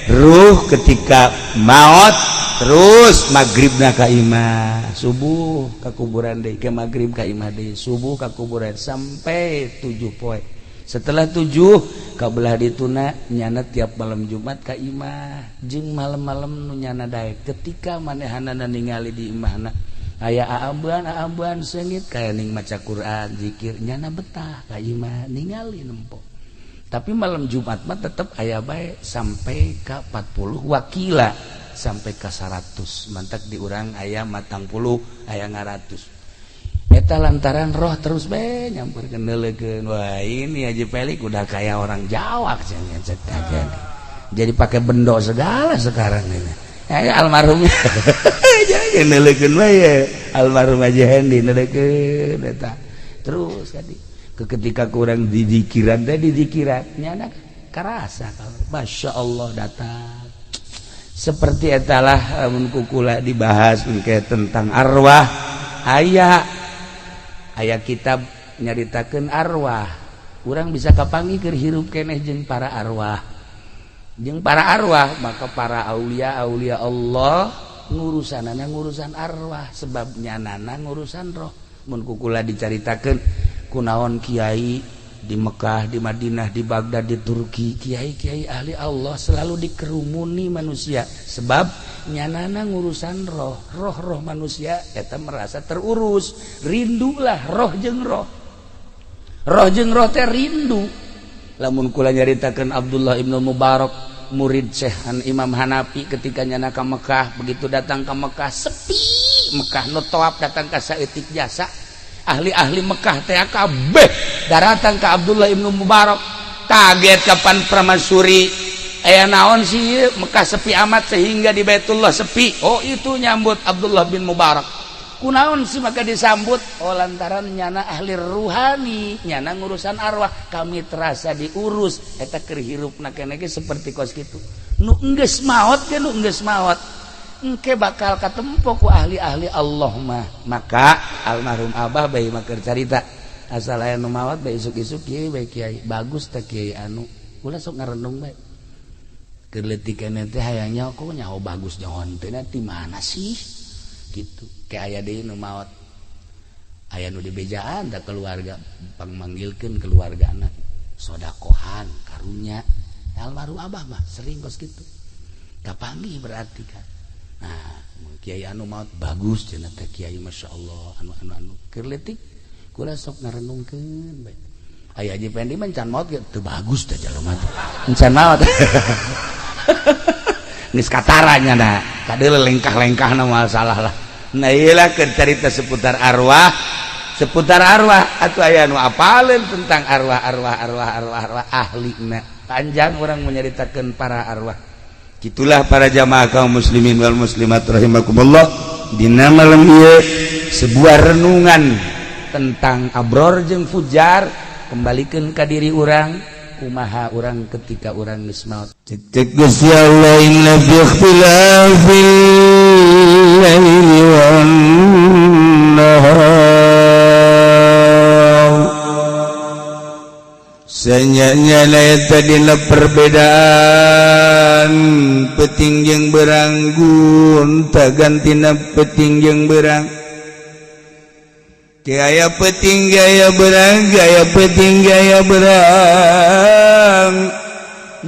[SPEAKER 1] ruh ketika maut, terus maghribna ka imah, subuh ka kuburan deui, ke maghrib ka imah deui, subuh ka kuburan sampai 7 poe. Setelah 7 ka belah dituna nyana tiap malam Jumat ka imah jeung malam-malam nu nyana daek. Ketika manehanana ningali di imahna aya aambean aambean seungit kaya ning maca Quran, zikir, nyana betah ka imah ningali nempo. Tapi malam Jumat mah tetep aya bae sampai ka 40 wakila sampai ke 100. Mantak di urang aya 40, aya ngaratus. Eta lantaran roh terus be nyamperkeun, neuleukeun. Wah, ini Haji Pelik udah kayak orang Jawa, jadi pakai bendo segala sekarang ini. Ya, almarhum jadi neuleukeun bae, almarhum Haji Hendi neuleukeun eta terus tadi. Ketika kurang didikiran teh, didikiran nyana karasa kalau Masya Allah datang seperti etalah. Mun kukula dibahas engke tentang arwah, aya aya kitab nyaritakeun arwah. Urang bisa kapanggih keur hirup keneh jeung para arwah, jeung para arwah. Maka para aulia aulia Allah ngurusanana ngurusan arwah, sebab nyanana ngurusan roh. Mun kukula dicaritakeun kunaon kiai di Mekah, di Madinah, di Baghdad, di Turki, kiai-kiai ahli Allah selalu dikerumuni manusia, sebab nyanana ngurusan roh. Roh-roh manusia eta merasa terurus, rindulah roh jeung roh, roh jeung roh teh rindu. Lamun kula nyaritakeun Abdullah ibnu Mubarak, murid Syekh Imam Hanafi, ketika nyana ka Mekah, begitu datang ke Mekah sepi. Mekah nu tawaf datang ka saeutik jasa ahli-ahli Mekah teh kabeh daratang ka Abdullah ibnu Mubarak kaget kapan Pramasuri aya naon sih Mekah sepi amat sehingga di Baitullah sepi. Oh itu nyambut Abdullah bin Mubarak. Kunaon sih maka disambut? Oh lantaran nyana ahli ruhani, nyana ngurusan arwah, kami terasa diurus. Eta keur hirupna keneh ge seperti kos kitu. Nu enggeus maot ge nu enggeus maot. Engke bakal katempo ku ahli-ahli Allah mah. Maka almarhum Abah bae mah keur carita. Asal aya nu maot bae isuk-isuk kieu bae kiai. Bagus teh kiai anu. Ulah sok ngarenung bae. Keur leutik keneh teh hayang nyaho kok nyaho bagus nyaho teh ti mana sih? Gitu. Kayak aya deui nu maot. Aya nu dibejaan da keluarga pangmanggilkeun keluargana. Sodakohan karunya. Almarhum Abah mah sering kos kitu. Kapanggih berarti kan. Nah, kiai anu maot bagus cenah teh kiai masyaallah anu anu anu. Keur leutik kula sok ngarenungkeun bae. Aya Haji Pendi mah can maot ge teu bagus teh jalma teh. Can maot. Geus katara nya da. Kadeuleu lengkah-lengkahna moal salah lah. Nah iyalah cerita seputar arwah atuh aya nu apaleun tentang arwah arwah arwah arwah arwah ahlina. Panjang orang menyeritakeun para arwah. Gitulah para jamaah kaum muslimin wal muslimat rahimakumullah. Dina malam ieu sebuah renungan tentang abror jeung fujar, kembalikeun ka diri urang kumaha urang ketika urang geus maot.
[SPEAKER 2] Cek Gusti Allah inna fi ikhtilafil laili wan nahar. Sanyanya eta dina perbedaan peting jeung berang gunta gantina peting jeung berang. Gaya peting gaya berang gaya peting gaya berang.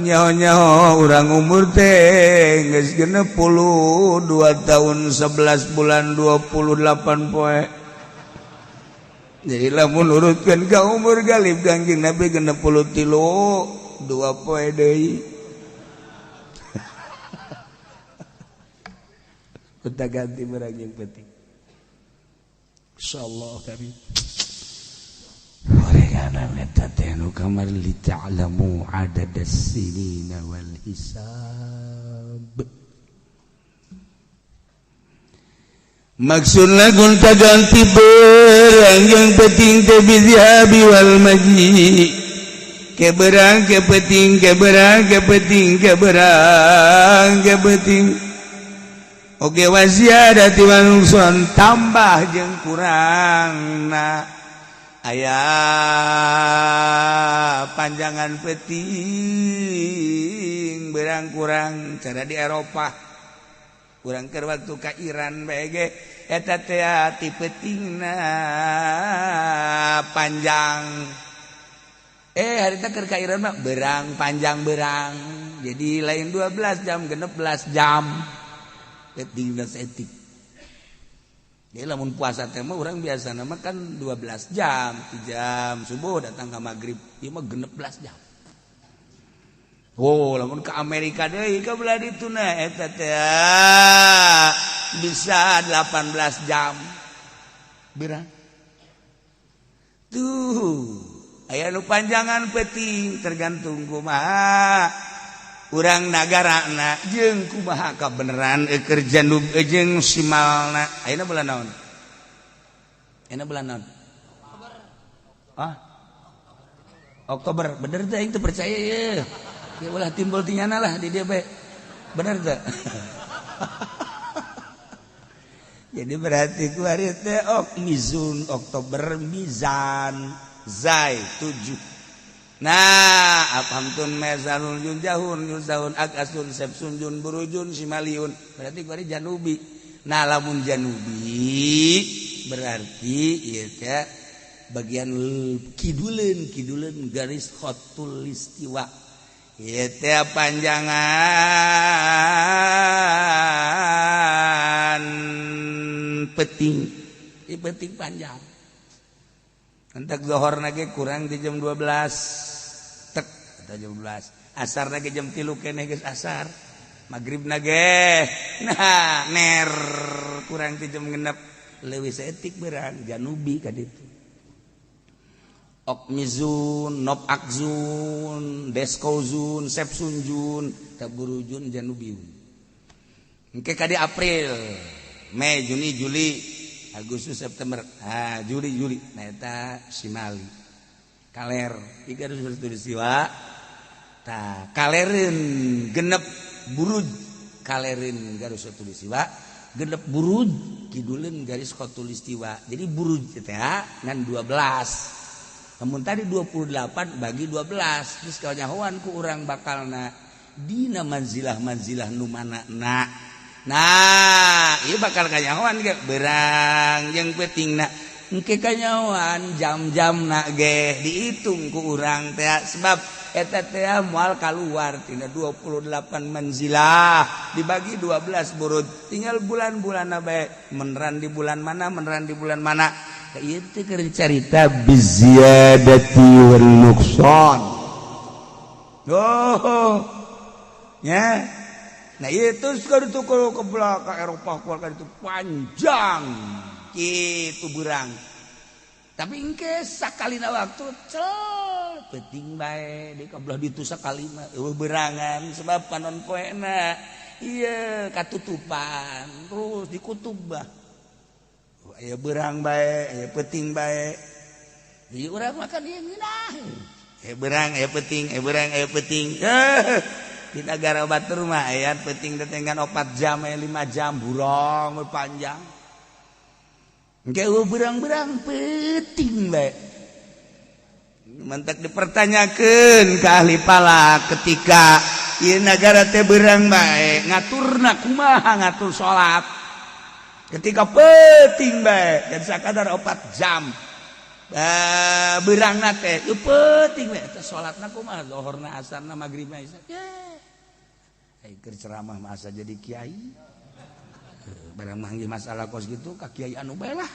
[SPEAKER 2] Nyaho-nyaho urang umur teh geus 62 tahun 11 bulan 28 poe. Jadi lamun urutkeun ka umur galib Kangjeng Nabi 63 2 poe deui. Kita ganti berang yang penting. Insyaallah kami. Oregana meta teh nu kamar li ta'lamu adadas sinina wal hisab. Maksudna gonta ganti berang yang penting teh bizhabi wal maji. Ke berang ke penting ke berang ke penting ke berang ke penting. Oke waziadati wal nuqsan tambah jeung kurangna. Aya panjangan peting berang kurang cara di Eropa. Kurang keur waktu ka Iran bae ge eta teh ti petingna panjang. Harita keur ka Iran mah berang panjang berang. Jadi lain 12 jam 16 jam. Petingna saeutik. Jadi lamun puasa teh mah urang biasana mah kan 12 jam, 3 jam subuh datang ka magrib, ieu mah 16 jam. Oh, lamun ke Amerika deui ka belah dituna eta teh bisa 18 jam. Berang. Tuh, aya nu panjangan peting tergantung kumaha urang nagarana jeung kumaha kabeneran keur janub jeung simalna. Ayeuna bulan naon? Ayeuna bulan naon? Ah? Oktober. Bener teh aing teu percaya ye. Ya ulah timbul tinyana lah di dia bae. Bener teh? Jadi berarti ku hari teh ok mizun Oktober mizan zai 7. Nah, apamtun mezalun jun jahun yuzahun agasun sepsun jun burujun simaliun. Berarti ku hari janubi. Nah, lamun janubi berarti ieu teh bagian kiduleun kiduleun garis khotul istiwa. Ieu teh panjangan peting. Ieu peting panjang. Entak zohor nage kurang di jam 12 tek atau jam 12. Asar nage jam 3 keneh geus asar. Maghrib nage nah ner kurang ti jam 6 leuwih saeutik berang janubi ka ditu. Okmizun, Nop Akzun, Deskozun, Sepsunjun, Taburujun, Janubiun. Engke ka di April, Mei, Juni, Juli, Agustus, September, ah Juli, Juli. Nah eta Simali. Kaler, tiga siwa. Tah, kalereun genep buruj, kalereun garis siwa, genep buruj kiduleun garis khatulistiwa. Jadi buruj teh ngan 12. Namun tadi 28 bagi 12 terus kalau nyahoan ku urang bakalna dina manzilah-manzilah nu mana na. Nah, ieu bakal kanyahoan ge berang jeung peutingna. Engke kanyahoan jam-jamna ge dihitung ku urang teh sebab eta teh moal kaluar tina 28 manzilah dibagi 12 burud. Tinggal bulan-bulanna bae meneran di bulan mana, meneran di bulan mana. Itu carita biziyadati wal nuqsan. Oh ya, nah itu sekali itu kalau ke belakang Eropa keluar itu panjang gitu berang, tapi engke sakalina waktu cel penting bae di kebelah ditu sakali mah eueuh berangan sebab panon poena ieu katutupan terus dikutub bah. Aya berang bae, aya peuting bae. Di urang makan ieu ngeunah. Aya berang, aya peuting, aya berang, aya peuting. Di negara batur mah aya peuting teh ngan 4 jam, aya 5 jam burong panjang. Engke eueuh berang-berang peuting bae. Mentak dipertanyakeun ka ahli falak ketika ieu nagara teh berang bae, ngaturna kumaha ngatur salat. Ketika peuting bae dan sakadar 4 jam berangna teh ieu peuting bae teh salatna kumaha zuhurna asarna magribna isya. Ai keur ceramah mah asa jadi kiai. Barang manggih masalah kos gitu ka kiai anu bae lah.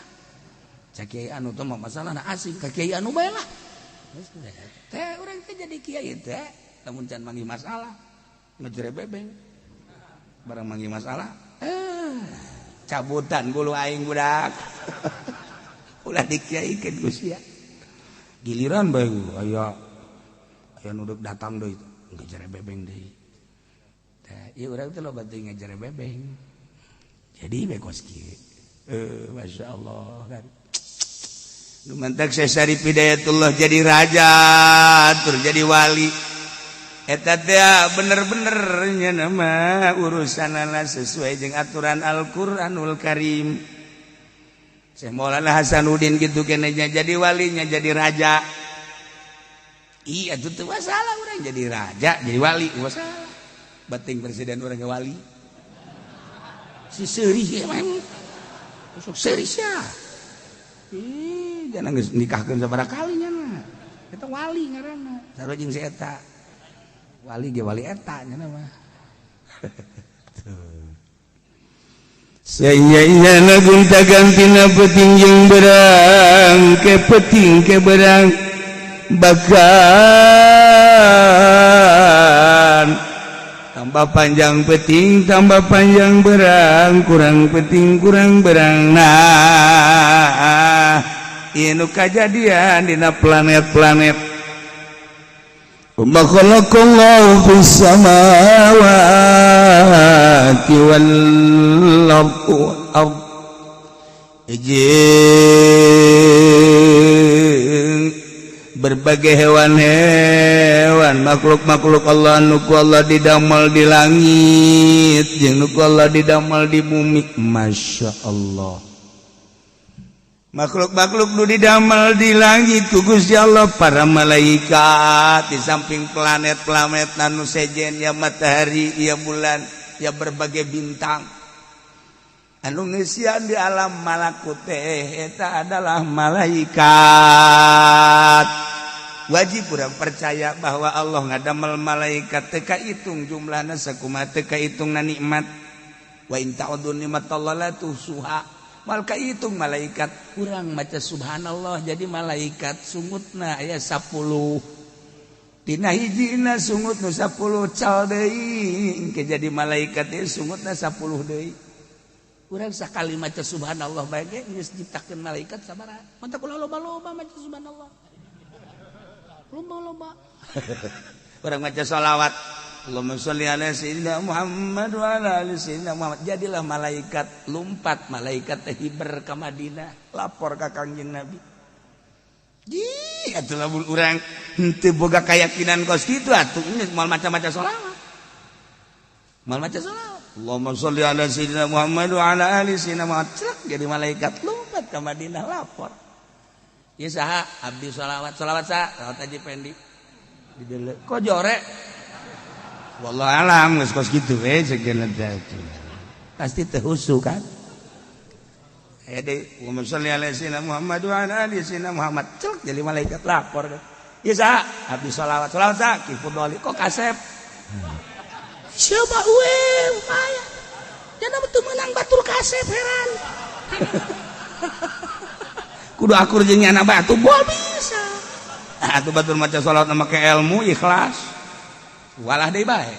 [SPEAKER 2] Cak kiai anu teh mah masalahna asing ka kiai anu bae lah. Teh urang teh jadi kiai teh lamun can manggih masalah ngejere bebeng. Barang manggih masalah cabutan bulu aing budak. Ulah dikiaikeun ku sia. Giliran bae aya aya nu deuk datang deui ngejere bebeng deui. Teh ieu urang teh loba teuing ngejere bebeng. Jadi bae kos kieu. Masya Allah kan. Lumantak Syekh Syarif Hidayatullah jadi raja tur jadi wali. Eta teh bener-bener nya nama urusanana sesuai jeung aturan Al-Qur'anul Karim. Syekh Maulana Hasanuddin gitu keneh nya jadi walinya jadi raja. Iya itu tuh masalah orang jadi raja jadi wali masalah. Bating presiden orang ke wali. Si seurih emang. Sok seurih sia. Ih, jangan geus nikahkeun sabaraha kali nya mah. Eta wali ngaranna. Sarua jeung si eta. Wali ge wali eta nya mah. Tuh. Saya gonta gantina peuting jeung berang ke peuting ke berang bahkan tambah panjang peuting tambah panjang berang kurang peuting kurang berang. Nah ieu nu kajadian dina planet-planet. Wa khalaqallahu fis samawati wal ard jeung berbagai hewan-hewan makhluk-makhluk Allah nu ku Allah didamel di langit jeung nu ku Allah didamel di bumi. Masya Allah, makhluk-makhluk nu didamel di langit ku Gusti Allah para malaikat, di samping planet-planet anu sejen ya matahari ya bulan ya berbagai bintang anu ngeusian di alam malakut teh eta adalah malaikat. Wajib urang percaya bahwa Allah ngadamel malaikat teu kahitung jumlahna sakumaha teu kahitungna nikmat. Wa in ta'uddu nikmatallahi la tuhsuha. Mal kahitung malaikat urang maca subhanallah jadi malaikat sungutna aya 10. Dina hijina sungut nu 10 cal deui, engke jadi malaikat deui sungutna 10 deui. Urang sakali maca subhanallah bae ge geus nyiptakeun malaikat sabaraha. Mantap ulah loba-loba maca subhanallah. Loba-loba. Urang maca sholawat, Allahumma sholli ala sayyidina Muhammad wa ala ali sayyidina Muhammad. Jadilah malaikat lumpat, malaikat teh hiber ka Madinah, lapor ka Kangjeng Nabi. Ih, atuh lamun urang henteu boga keyakinan kos kitu atuh geus moal maca-maca sholawat. Moal maca sholawat. Allahumma sholli ala sayyidina Muhammad wa ala ali sayyidina Muhammad. Celak jadi malaikat lompat ke Madinah lapor. Ieu saha? Abdi sholawat. Sholawat saha? Sholawat Haji Pendi. Dideuleu. Kok jore? Wallahu alam geus kos kitu we sekian teh. Pasti teu husu kan? Aya deui, Allahumma sholli ala sayyidina Muhammad wa ala ali sayyidina Muhammad. Celak jadi malaikat lapor. Ieu saha? Abdi sholawat. Sholawat saha? Ki Fudoli. Kok kasep? Siapa we aya. Jana betul menang batur kasep heran. Kudu akur jeung nyana batu moal bisa. Atuh batur maca sholawat make ilmu ikhlas. Walah deui bae.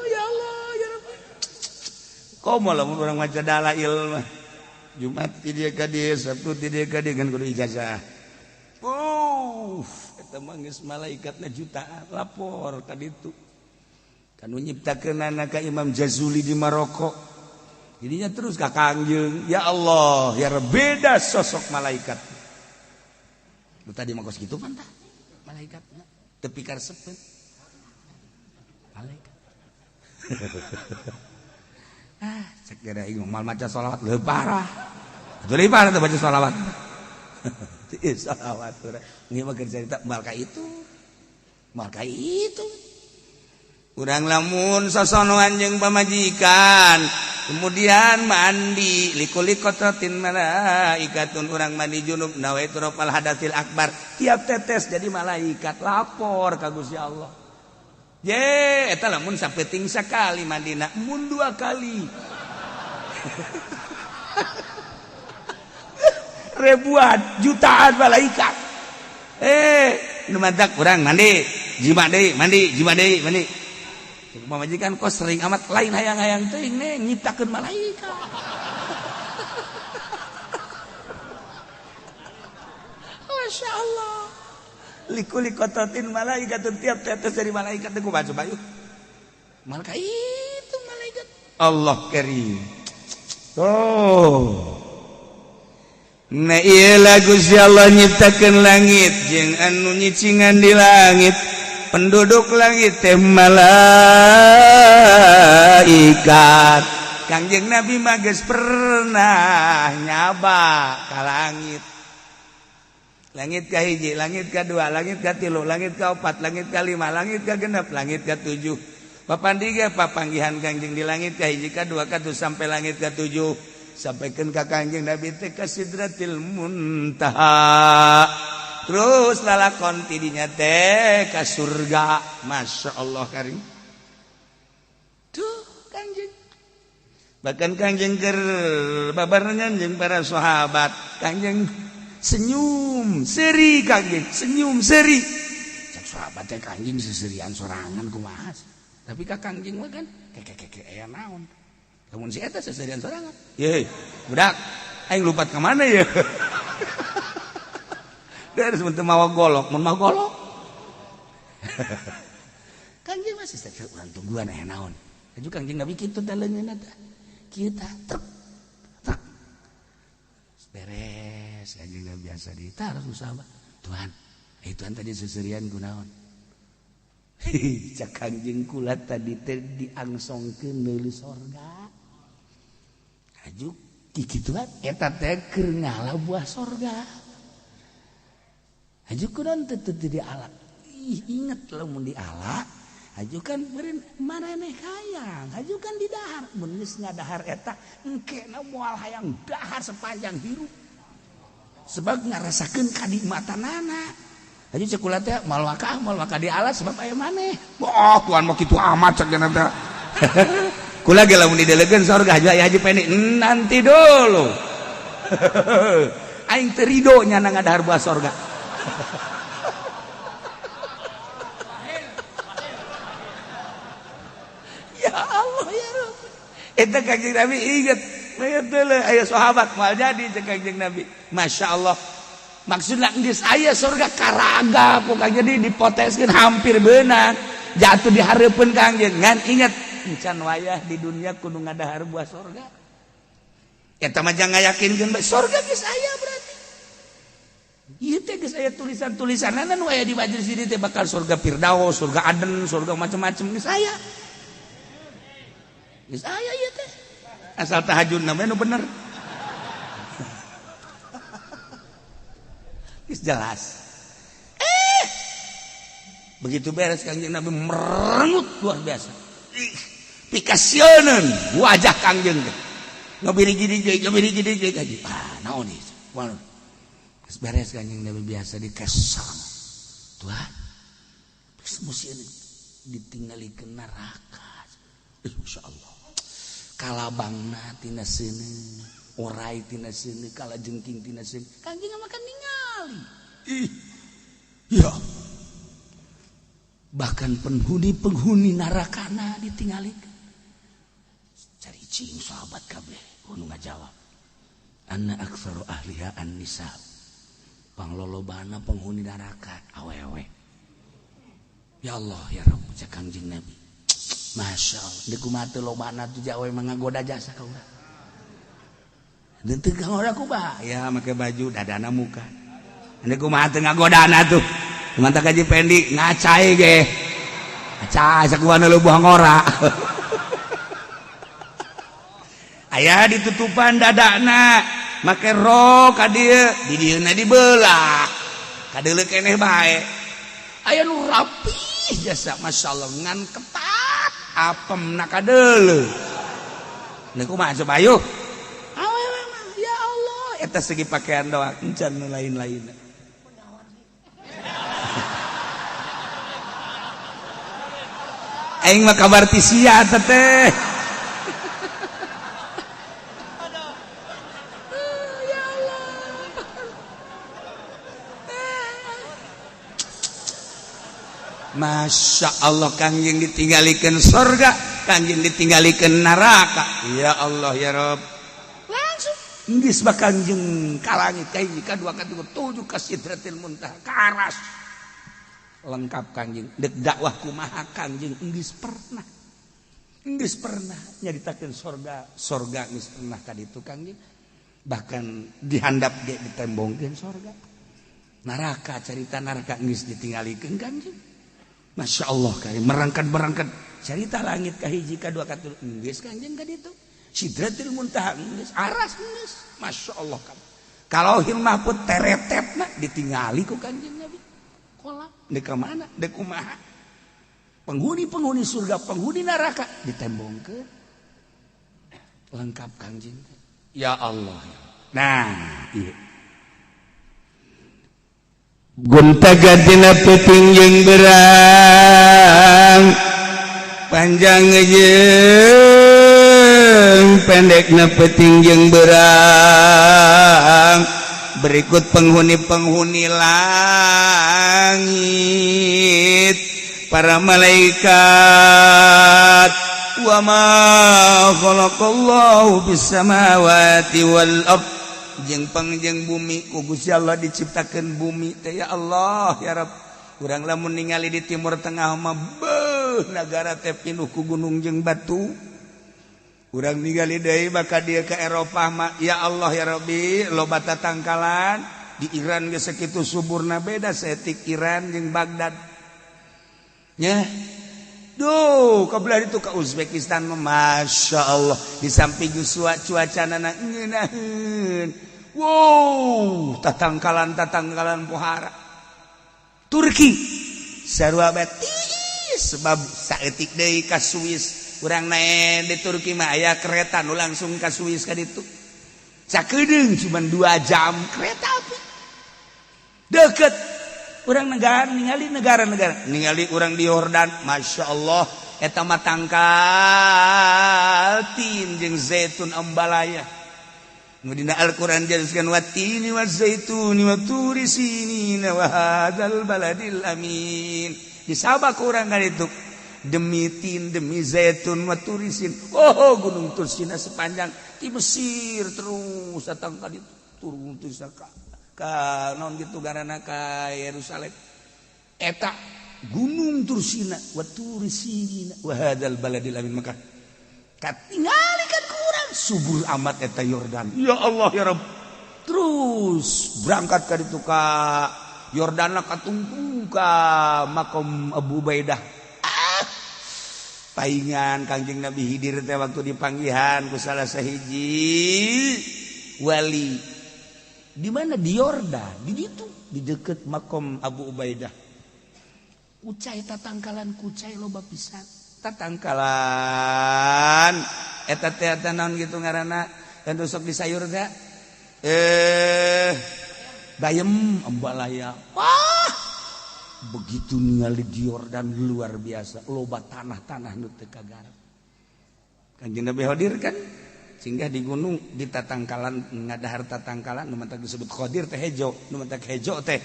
[SPEAKER 2] Ya Allah, ya Rabbi. Komo lamun urang maca dalail mah. Jumat ti dieu ka dieu, Sabtu ti dieu ka dieu kan kudu ijazah. Eta mah geus malaikatna jutaan lapor ka ditu. Kanu nyiptakeunana ka Imam Jazuli di Maroko. Jadinya terus ka Kangjeng, ya Allah, ya beda sosok malaikat. Lu tadi mah kos kitu pan tah malaikatna teu pikaresepeun. Malaikat. Ah, cek gara aing moal maca sholawat leuwih parah. Atuh leuwih parah teh baca sholawat. Sholawat urang. Ieu mah keur carita moal ka itu. Moal ka itu. Urang lamun sosonoan jeung pamajikan, kemudian mandi likuli qatratin malaikatun, urang mandi junub nawaitu rafal hadatsil akbar, tiap tetes jadi malaikat lapor ka Gusti Allah. Ye, eta lamun sapeting sakali mandina, mun 2 kali. Ribuan, jutaan malaikat. Nu mantak urang mandi, jima deui, mandi, jima deui, mandi. Pamajikan kok sering amat lain hayang-hayang teuing neng nyiptakeun malaikat. Masya Allah. Likuli kototin malaikat tiap tetes dari malaikat teh kumaha coba yuk. Malaikat itu malaikat. Allah karim. Oh. Nah ieu lagu si Allah nyiptakeun langit jeung anu nyicingan di langit. Penduduk langit teh malaikat. Kangjeng Nabi mah geus pernah nyaba ka langit. Langit ka hiji, langit ka dua, langit ka tilu, langit ka opat, langit ka lima, langit ka genep, langit ka tujuh. Papandi ge papanggihan Kangjeng di langit ka hiji, ka dua, ka tujuh sampai langit ka tujuh. Sampaikan ka Kangjeng Nabi teh ka Sidratil Muntaha. Terus lalakon tidinya teh ka surga. Masya Allah karim. Tuh Kangjeng. Bahkan Kangjeng keur babarengan jeung para sahabat. Kangjeng senyum seri, Kangjeng senyum seri. Cek sahabat teh Kangjeng seserian sorangan kumaha. Tapi ka Kangjeng mah kan keke aya naon. Lamun si eta seserian sorangan. Ye, budak, aing lupat ka mana ya? Dia harus untuk mawa golok, mun mawa golok. Kangjeng masih saya urang tungguan aya naon. Aju Kangjeng Nabi kitu teh leungeunna teh. Kieu tah truk truk. Beres Kangjeng Nabi biasa di taruh sahabat. Tuhan, Tuhan tadi seserian kunaon. Cak Kangjeng kula tadi teh diangsongkeun meuli sorga. Aju kikituan eta teh keur ngala buah sorga. Aju kunaon teu teu diala. Ih, inget lamun diala, aju kan meureun maraneh hayang, aju kan di dahar. Mun geus ngadahar eta engkena moal hayang dahar sepanjang hirup. Sebab ngarasakeun kanikmatanana. Aju cek kula teh moal waka diala sebab aya maneh. Oh, Tuhan mah kitu amat cek cenah teh. Kula ge lamun didelegeun sorga aju aya Haji Pendi, nanti dulu. Aing teu rido nyana ngadahar buah sorga. Ya Allah ya Rabb. Eta Kangjeng Nabi inget. Aya sahabat moal jadi cek Kangjeng Nabi. Masya Allah. Maksudna geus aya surga karaga ku Kangjeng jadi dipoteskeun hampir beunang. Jatuh di hareupeun Kangjeng. Ngan inget encan wayah di dunia kudu ngadahar buah surga. Eta mah jangan ngayakinkeun bae surga geus aya berarti. Ieu teh geus aya tulisan-tulisanana nu aya di majelis ini teh bakal surga Firdaus, surga Aden, surga macam-macam geus aya. Geus aya ieu teh. Asal tahajud namanya nu bener. Geus jelas. Begitu beres Kangjeng Nabi merengut luar biasa. Pikasieun wajah Kangjeng teh. Ngabiri gini ngabiri gini gaji. Ah, naon ieu? Waduh. Geus beres Kangjeng Nabi biasa dikesang. Tuhan, geus musieun ditinggalikeun neraka. Insyaallah. Kalabangna tina seuneu, orai tina seuneu, kalajengking tina seuneu. Kangjeng mah kan ningali. Ih. Ya. Bahkan penghuni-penghuni narakana ditingalikeun. Cari cing sahabat kabeh kudu ngajawab. Anna aktsaru ahliha an-nisa. Panglolobana penghuni neraka awewe. Ya Allah ya Rabb cek Kangjeng Nabi. Masya Allah, di kumaha teu lobana tuh jawe mah ngagoda jasa ka urang. Teu ngagoda kumaha? Ya make baju dadana muka. Di kumaha teu ngagodana tuh. Mantap kaji pendi ngacai ge. Ngacai sakumaha leubuh ngora. Aya ditutupan dadana, make rok ka dieu, di dieuna dibelah. Kadeuleu keneh bae. Aya nu rapih jasa masyaallah ngan ketat. Apem nak kadeuleu. Nah kumaha coba ayo. Awewe mah ya Allah eta segi pakaian doang encan nu lain-lain. Aing mah kabar ti sia teh. Ya Allah. Masya Allah Kangjeng ditinggalikeun surga, Kangjeng ditinggalikeun neraka. Ya Allah ya Rabb. Langsung geus bakal jeung ka langit ka hiji ka dua ka tilu tujuh ka Sidratil Muntaha ka aras. Lengkap Kangjeng. Dek dakwah kumaha Kangjeng geus pernah. Geus pernah nyaritakeun surga, surga geus pernah ka ditu Kangjeng. Bahkan dihandap ge ditembongkeun surga. Neraka carita neraka geus ditinggalikeun Kangjeng. Masya Allah kali merangkat-merangkat cerita langit ka hiji ka dua ka tilu geus Kangjeng ka ditu Sidratil Muntaha geus aras geus Masya Allah kan kalau mahfud teretetna ditingali ku Kangjeng Nabi kolam dek ka mana dek kumaha penghuni-penghuni surga penghuni neraka ditembongkeun lengkap Kangjeng ya Allah. Nah ieu gonta gantina peuting jeung berang panjang jeung pendekna peuting jeung berang berikut penghuni-penghuni langit para malaikat wa ma khalaqallahu bis samawati wal ard jeung pangjeng bumi ku Gusti Allah diciptakeun bumi teh ya Allah ya Rabb. Urang lamun ningali di Timur Tengah mah beuh nagara teh pinuh ku gunung jeung batu. Urang ningali deui maka dia ke Eropah mah ya Allah ya Rabbi loba tatangkalan. Di Iran geus sakitu suburna beda saeutik Iran jeung Baghdad nya. Duh, kebelah itu ke Uzbekistan mah Masya Allah di samping cuaca nana ngeunaheun. Wow, tatangkalan-tatangkalan pohara. Turki sarua bae tiis sebab saeutik deui ka Swiss. Urang naek di Turki mah aya kereta nu langsung ka Swiss ka ditu. Sakedeung cuman 2 jam kereta api. Deket. Urang negara ningali negara-negara ningali urang di Yordan Masya Allah eta mah tangkal tin jeung zaitun ambalaya Nu dina Al-Qur'an jelaskan wattini wazaituni wa turi sinina wa hadzal baladil amin. Disabak urang kan itu demi tin, demi zaitun, wa turisin. Oh, gunung Tursina sepanjang di Mesir terus datang ka ditu, turun terus ka naon gitu garana ka Yerusalem. Eta gunung Tursina wa turisinina wa hadzal baladil amin. Maka katingali kan kurang subur amat eta Yordan. Ya Allah ya Rabb. Terus berangkat ka ditu ka Yordan, katungtung ka makom Abu Ubaidah. Ah, paingan Kangjeng Nabi Hidir teh waktu dipanggihan ku salah sahiji wali. Di mana? Di Yordan, di ditu, di deket makom Abu Ubaidah. Kucai tatangkalan, kucai loba pisan. Tatangkalan eta teh eta naon gitu ngaranna dan sok di sayur teh bayem ambalaya. Wah, begitu ningali di Yordan luar biasa loba tanah-tanah nu teu kagarap. Kanjeng Nabi Khadir kan singgah di gunung di tatangkalan, ngadahar tatangkalan nu matak disebut Khadir teh hejo. Nu matak hejo teh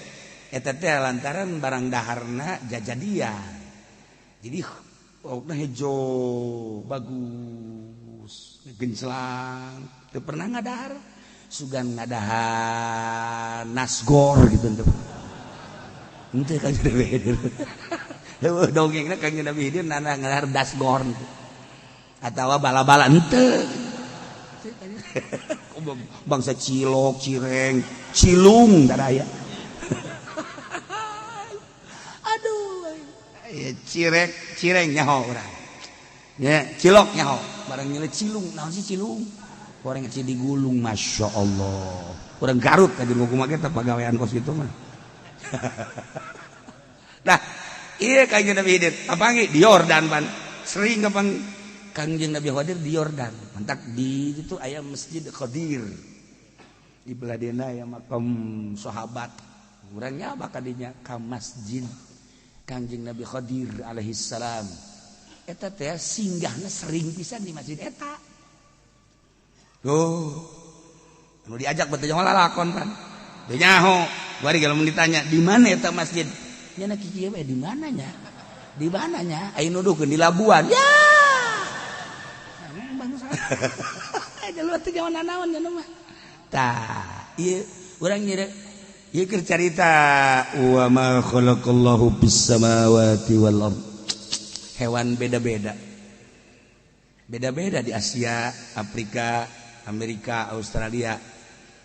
[SPEAKER 2] eta teh lantaran barang daharna jajadian, jadi laukna hejo bagus genclang, teu pernah ngadahar sugan ngadahar nasgor gitu teu. Henteu Kanjeng Nabi Khidir. Heueuh dongengna Kanjeng Nabi Khidir nana ngadahar dasgor atawa bala-bala henteu. Bangsa cilok, cireng, cilung daraya. Aduh, ya cirek, cireng nyaho urang. Ya, cilok nyaho. Barang nyele cilung, naon sih cilung? Orang kecil digulung, masya Allah. Orang Garut aja kumaha kita pagawean kos gitu mah. Nah, iya Kanjeng Nabi Khidir kapanggih di Yordan pan. Sering kapang Kanjeng Nabi Khidir di Yordan. Mantak di itu aya Masjid Khadir. Di beladena aya makam sahabat. Urangnya bakal dinya ka masjid Kanjeng Nabi Khadir alaihi salam. Eta teh singgahna sering pisan di masjid eta. Tuh. Anu diajak betul jangan lalakon pan. Teu nyaho. Bari kalau ditanya di mana eta masjid? Nya na kieu we di mananya? Di mananya? Aya nuduhkeun di Labuan. Ya. Emang bangsa. Jalur teh jaman naon nya mah. Tah, ieu urang nyere ieu keur carita wa ma khalaqallahu bis samawati wal ard. Hewan beda-beda. Beda-beda di Asia, Afrika, Amerika, Australia.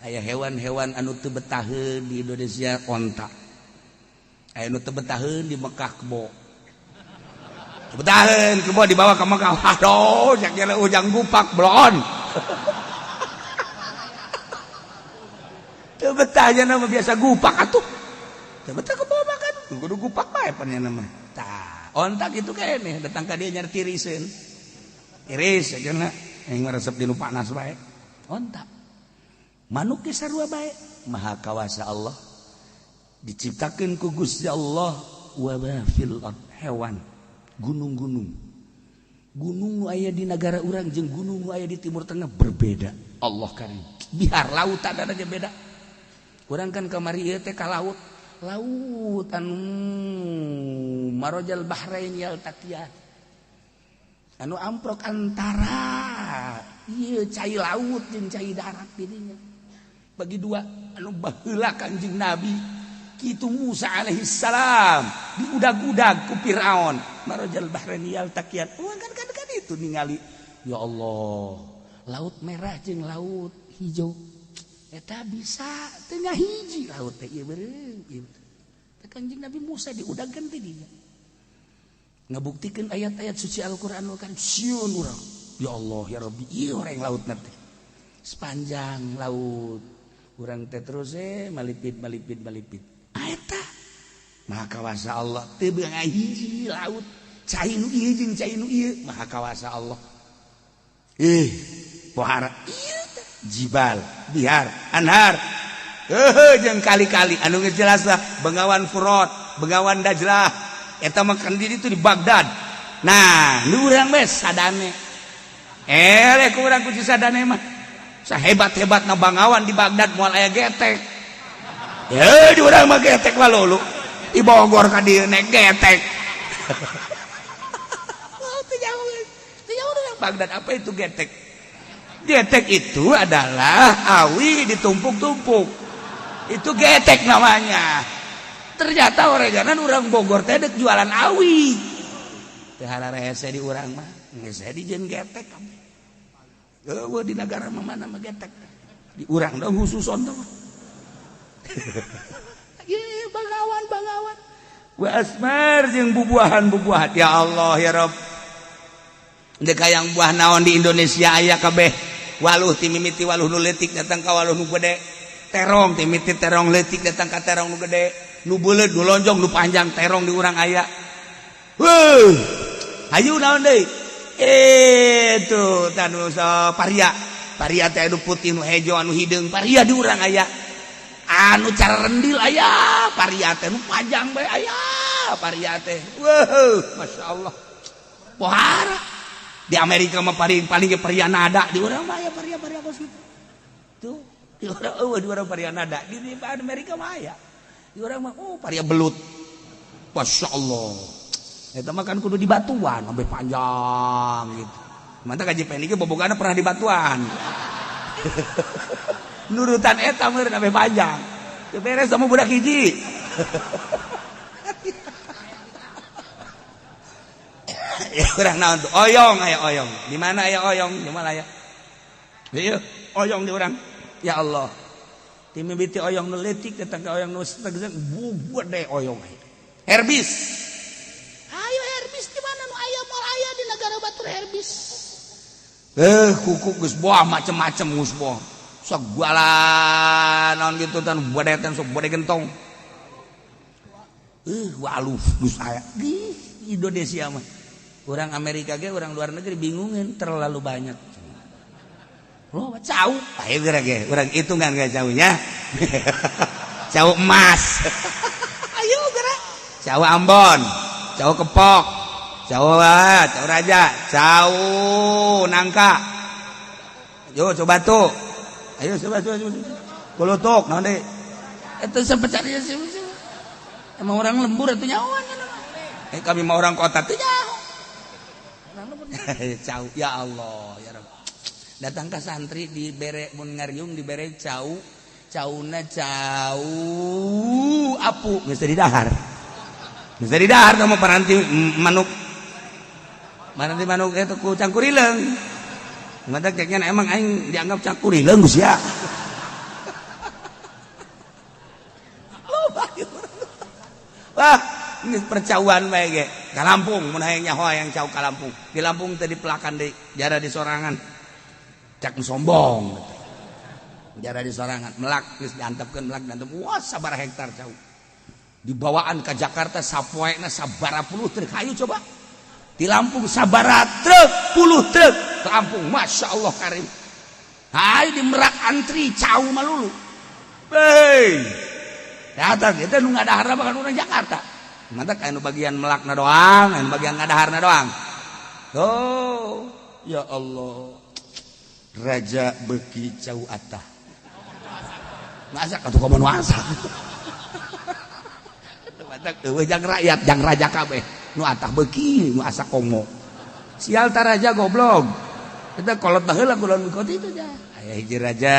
[SPEAKER 2] Aya hewan-hewan anu teu betaheun di Indonesia onta. Aya nu teu betaheun di Mekah kebo. Teu betaheun kebo dibawa ke Mekah. Aduh, cak nyala ujang gupak blon. Teu betah nya mah biasa gupak atuh. Teu betah kebo mah kan kudu gupak bae pan nya mah. Tah, onta kitu keneh datang ka dieu nyari tiriseun. Tiris aja yang meresep di nu panas bae. Onta. Manuk ge sarua bae. Maha kawasa Allah. Diciptakeun ku Gusti Allah wa ma fil ard, hewan, gunung-gunung. Gunung nu aya di negara urang jeung gunung nu aya di Timur Tengah berbeda. Allah karim. Bihar lautan aja beda. Urang kan kamari ieu teh ka laut. Laut anu Marojal Bahrain yaltaqiyan. Anu amprok antara ieu cai laut jeung cai darat didinya. Bagi dua anu baheula Kanjeng Nabi kitu Musa alaihi salam diudag-udag ku Firaun. Marojal Bahrain yaltaqiyan. Urang kan kan kan itu ningali. Ya Allah, laut merah jeung laut hijau. Eta bisa tengah hiji laut teh ieu beureum ieu. Teh Kanjeng Nabi Musa diudagkeun teh dinya. Ngabuktikeun ayat-ayat suci Al-Qur'an kan sieun urang. Ya Allah ya Rabbi, ieu orang laut teh. Sepanjang laut urang teh terus malipit malipit malipit. Eta Maha kawasa Allah teu beunang hiji laut. Cai nu ieu jeung cai nu ieu, Maha kawasa Allah. Ih, pohara ieu teh jibal, bihar, anhar. Heuh jeung kali-kali anu geus jelas lah Bengawan Furat, Bengawan Dajlah. Eta mah kan di ditu di Baghdad. Nah, nu urang we sadane. Eleh ku urang ku sadane mah. Sahebat-hebatna bangawan di Baghdad moal aya getek. Ya di urang mah getek walulu. Di Bogor ka dieu naik getek. Oh, teu jauh. Teu jauh dari Baghdad apa itu getek? Getek itu adalah awi ditumpuk-tumpuk. Itu getek namanya. Ternyata oreganan orang Bogor teh dek jualan awi. Teu hararese di urang mah. Geus dijieun getek kabeh. Eueuh di negara mah mana mah getek. Di urang dong khususon tuh. Ye bangawan bangawan. Wa asmar jeung bubuahan-bubuahan. Ya Allah ya Rabb. Dek hayang buah naon di Indonesia aya kabeh. Waluh ti mimiti waluh nu leutik datang ka waluh nu gede. Terong ti mimiti terong leutik datang ka terong nu gede. Nu beuleut, nu lonjong, nu panjang terong di urang aya. Wuh. Hayu naon deui? Itu tanu so paria. Paria teh anu putih, nu hejo, anu hideung, paria di urang aya. Anu cara rendil aya, paria teh nu panjang bae aya, paria teh. Weuh, masyaallah. Pohara. Di Amerika mah paling paling ge paria nada, di urang mah aya paria-paria kos kitu. Tuh, di urang eueuh, di urang paria nada, di Amerika mah aya. Di urang mah oh paria belut. Masya Allah. Eta mah kan kudu di batuan sampai panjang gitu. Mantap kaji penik ge bobogana pernah di batuan. Nurutan eta meureun sampai panjang. Teu beres sama budak hiji. Ya urang naon tuh? Oyong aya oyong. Di mana aya oyong? Di mana aya? Ieu oyong di urang. Ya Allah. Ti mimiti oyong nu leutik datang ka oyong nu tegese gede oyong aya. Herbis.
[SPEAKER 1] Ayo herbis di mana nu aya moal aya di negara batur herbis.
[SPEAKER 2] Kuku geus boah macem-macem geus boah. Segala naon gitu tan badetan sok bade gentong. Waluh geus aya di Indonesia mah. Orang Amerika ge orang luar negeri bingungin terlalu banyak. Loh, cau. Ayo geura ge, urang hitungan ge caunya. Cau emas. Ayo geura. Cau Ambon, cau kepok, cau cau raja, cau nangka. Yo coba tuh. Ayo coba coba coba. Kolotok naon deui? Eta sampai cari sih. Emang orang lembur atuh nyawan. Kami mah orang kota tuh nyaho. Cau ya Allah ya Rabb. Datang ke santri dibere mun ngariung dibere cau, cauna cau apu geus teu didahar. Geus teu didahar teh mah paranti manuk. Paranti manuk eta ku cangkurileung. Mata kayaknya emang aing dianggap cangkurileung geus ya. Wah, ini percauan bae ge. Ka Lampung mun hayang nyaho hayang cau ka Lampung. Di Lampung teh dipelakan deui, jara di sorangan. Cak sombong. Jara di sorangan, melak geus diantepkeun melak diantep. Wah, sabaraha hektar cau. Dibawaan ke Jakarta sapoena sabaraha puluh truk. Hayu coba. Di Lampung sabaraha truk, puluh truk ke Lampung. Masya Allah karim. Hayu di Merak antri cau malulu. Hei. Datang itu nu ngadahar bahkan orang Jakarta. Mantap anu bagian melakna doang, anu bagian ngadaharna doang. Oh, ya Allah. Raja beki cau atah. Masak atuh komo nu asak. Mantap eueuh jang rakyat, jang raja kabeh. Nu atah beki, nu asak komo. Sial ta raja goblok. Eta kolot baheula kulon kot itu ja. Aya hiji raja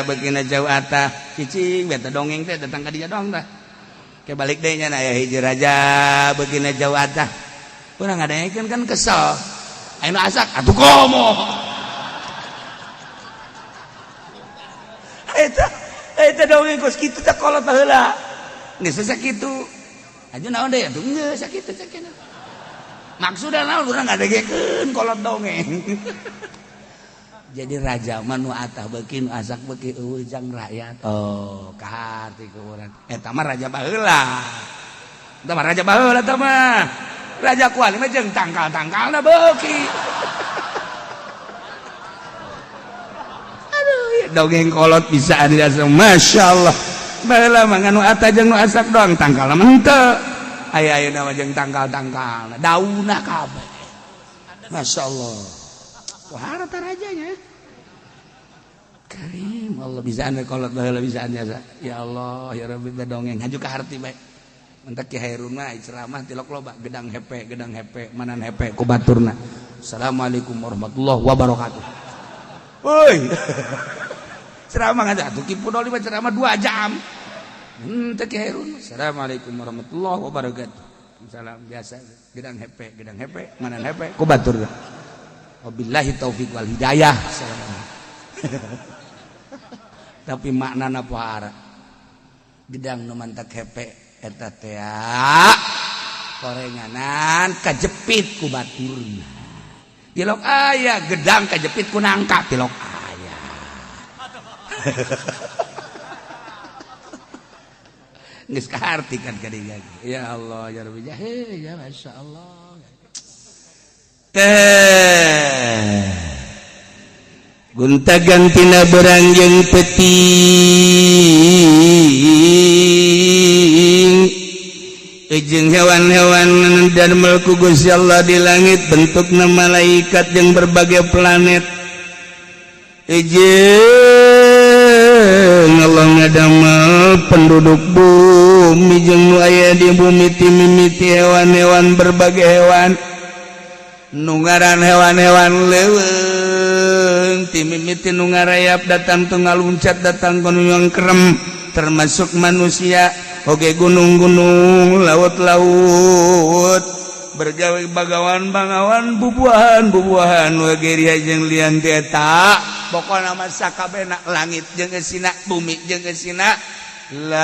[SPEAKER 2] beukina cau atah, cicing beta dongeng teh datang ka dinya doang tah. Ke balik deui nya aya hiji raja beukina cau atah. Urang ngadengekeun kan kesel. Aya nu asak atuh komo. Eta eta dongeng kos kitu teh kolot baheula. Geus sakitu. Aju naon deui atuh geus sakitu sakitu. Maksudna naon urang ngadengekeun kolot dongeng. Jadi raja mah nu atah beuki nu asak beuki eueuh jang rakyat. Oh, kaharti ku urang. Eta mah raja baheula. Eta mah raja baheula eta mah. Raja kuali mah jeung tangkal-tangkalna beuki. Aduh, dongeng kolot bisa anu Masya Allah. Baheula mah nu atah jeung nu asak doang tangkalna mah henteu. Aya ayeuna mah jeung tangkal-tangkalna, daunna kabeh. Masya Allah. Wah, rata rajanya. Karim Allah bisa anu kolot baheula bisa jasa. Ya Allah ya Rabbi dongeng haju ka harti bae. Mentak Ki Hairun mah ceramah tilok loba gedang hepe manan hepe ku baturna. Assalamualaikum warahmatullahi wabarakatuh. Woi. Ceramah ngada atuh Ki Pudoli mah ceramah 2 jam. Henteu Ki Hairun. Assalamualaikum warahmatullahi wabarakatuh. Salam biasa gedang hepe manan hepe ku baturna. Wabillahi taufik wal hidayah. Tapi maknana pohara. Gedang nu mantak hepe eta teh korenganan kajepit ku baturna. Tilok aya gedang kajepit ku nangka tilok aya. Geus kaharti kan kadinya. Ya Allah ya Rabbi ya masyaallah. Teh gonta gantina berang jeung peting jeung hewan-hewan dan melku Gusti Allah di langit bentukna malaikat jeung berbagai planet jeung Allah ngadamel penduduk bumi jeung nu aya di bumi ti mimiti hewan-hewan berbagai hewan nu ngaran hewan-hewan leuweung ti mimiti nu ngarayap datang teu ngaluncat datang ka nu yang kerem termasuk manusia oge gunung-gunung laut-laut bergawe bagawan bangawan bubuahan-bubuahan wageria jeung lian ti eta pokona mah sakabehna langit jeung eusina bumi jeung eusina la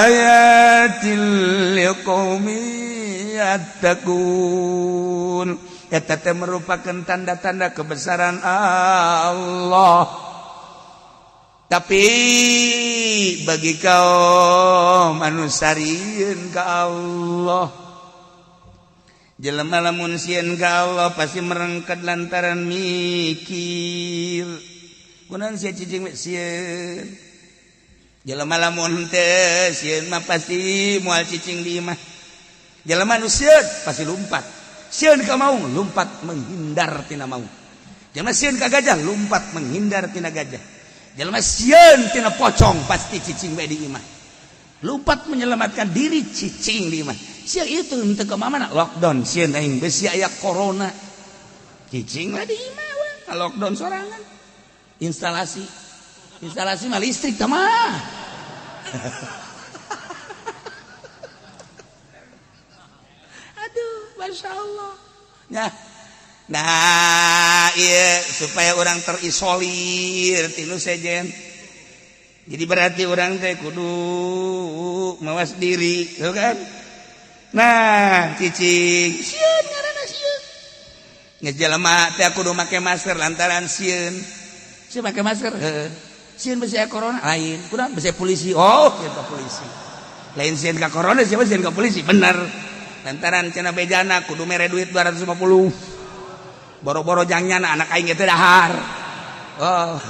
[SPEAKER 2] ayatil liqaumin yattaqun eta teh merupakan tanda-tanda kebesaran Allah. Tapi bagi kaum anu sarieun ka Allah jelema lamun sieun ka Allah pasti merengket lantaran mikir kunaon sia cicing sieun jelema lamun teu sieun mah pasti moal cicing di imah jelema nu sieun pasti lumpat sieun ka maung lumpat menghindar tina maung jelema sieun ka gajah lumpat menghindar tina gajah jelema sieun tina pocong pasti cicing bae di imah lumpat menyelamatkan diri cicing di imah sia itu henteu ka mana lockdown sieun aing besi aya corona cicing lah di imah we lockdown sorangan instalasi instalasi mah listrik tah mah. Aduh Masya Allah nah. Nah iya supaya orang terisolir tinu sejen jadi berarti orang teh kudu mawas diri tuh kan. Nah cicing sieun ngaranna sieun geus jelema teh kudu make masker lantaran sieun sieun make masker heuh sieun besi corona lain kudu besi polisi oh sieun ka polisi lain sieun ka corona siapa sieun ka polisi bener lantaran cenah bejana kudu mere duit 250 boro-boro jangnya anak aing itu dahar. Oh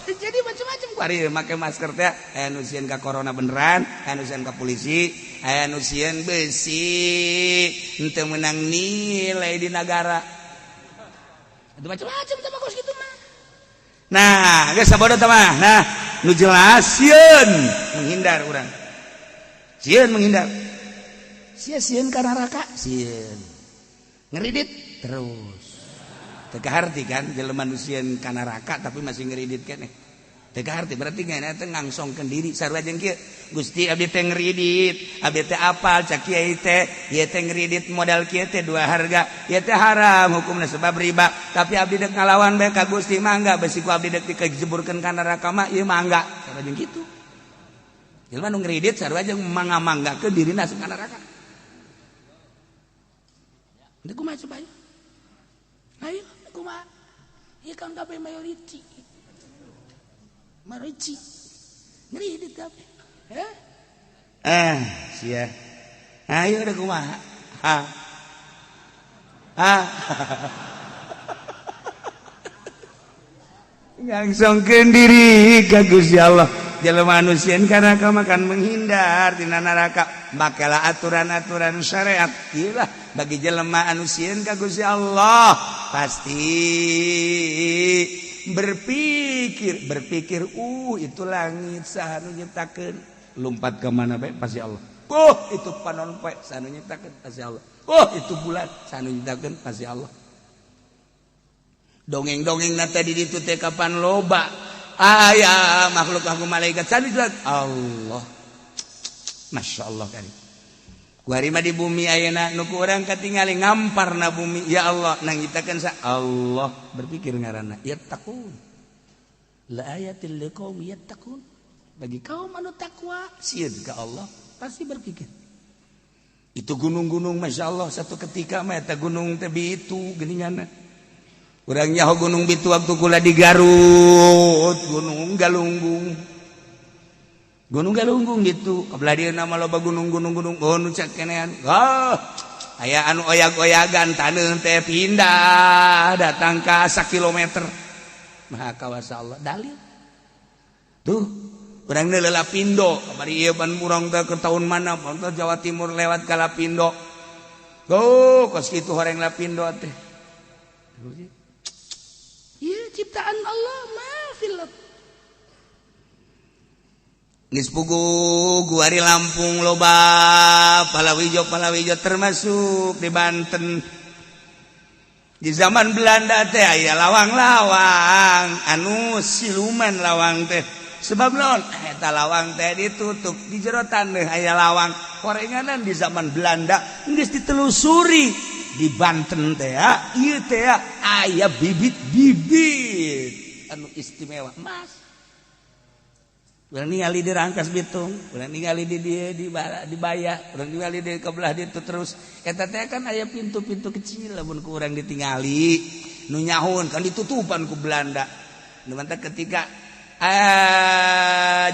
[SPEAKER 2] jadi macam-macam kuari make masker teh aya nu sieun ka corona beneran aya nu sieun ka polisi aya nu sieun besi henteu meunang nilai di nagara itu macam-macam teh bagus gitu mah. Nah geus sabodo teh mah. Nah nu jelas sieun menghindar urang sieun menghindar sia sieun ka neraka sieun ngeridit terus teu kaharti kan jelema nu sieun ka neraka tapi masih ngeridit keneh teu kaharti berarti ngana teh ngangsongkeun diri sarua jeung kieu Gusti abdi teh ngeridit abdi teh apal cak kiai teh ieu teh ngeridit modal kieu teh dua harga ieu teh haram hukumna sebab riba tapi abdi dek ngalawan bae ka Gusti mangga besi ku abdi dek dikejeburkeun ka neraka mah ieu mangga sarua jeung kitu jelema nu ngeridit sarua jeung mangga-manggakeun dirina asup ka neraka Teu kumaha coba ayo kumaha ieu kan kabeh mayoriti mayoriti ngeridit kabeh eh sia ayo udah kumaha ha ha ngangsongkeun diri ka Gusti Allah jelema anu sieun ka neraka makan menghindar tina neraka makalah aturan-aturan syariat ieu lah bagi jelema anu sieun ka Gusti Allah pasti berpikir berpikir itu langit saha nu nyiptakeun lompat ke mana bae pasti Allah. Oh itu panon poe saha nu nyiptakeun pasti Allah. Oh itu bulan saha nu nyiptakeun pasti Allah. Dongeng-dongeng na tadi ditu teh kapan loba aya makhluk aku malaikat saha nu Allah. Masya Allah kali. Kuari mah di bumi ayeuna nu ku urang katingali ngamparna bumi ya Allah nang nyiptakeun sa Allah berpikir ngaranna yattaqun la ayatil liqaum yattaqun bagi kaum anu takwa sieun ka Allah pasti berpikir. Itu gunung-gunung Masya Allah satu ketika mah eta gunung teh bitu geuninganna urang nyaho gunung bitu waktu kula di Garut Gunung Galunggung Gunung Galunggung gitu kebelah dia nama loba gunung-gunung gunung oh nu cek kenean oh aya anu oyag-oyagan taneuh teh pindah datang ka sakilometer maha kawasa Allah dalil tuh urang deui Lapindo kamari ieu pan urang teh ke tahun mana pan Jawa Timur lewat ka Lapindo oh kos kitu horeng Lapindo teh ieu ciptaan Allah maafil. Geus puguh guari Lampung loba palawijo palawijo termasuk di Banten di zaman Belanda teh aya lawang-lawang anu siluman lawang teh sebab naon eta lawang teh ditutup di jero taneuh aya lawang horenganan di zaman Belanda geus ditelusuri di Banten teh ieu teh aya bibit-bibit anu istimewa emas. Urang ningali di Rangkas Bitung, urang ningali di dia di Baya, urang ningali di kebelah ditu terus. Eta teh kan aya pintu-pintu kecil lamun ku urang ditingali, nu nyahun kan ditutupan ku Belanda. Nu mantap ketika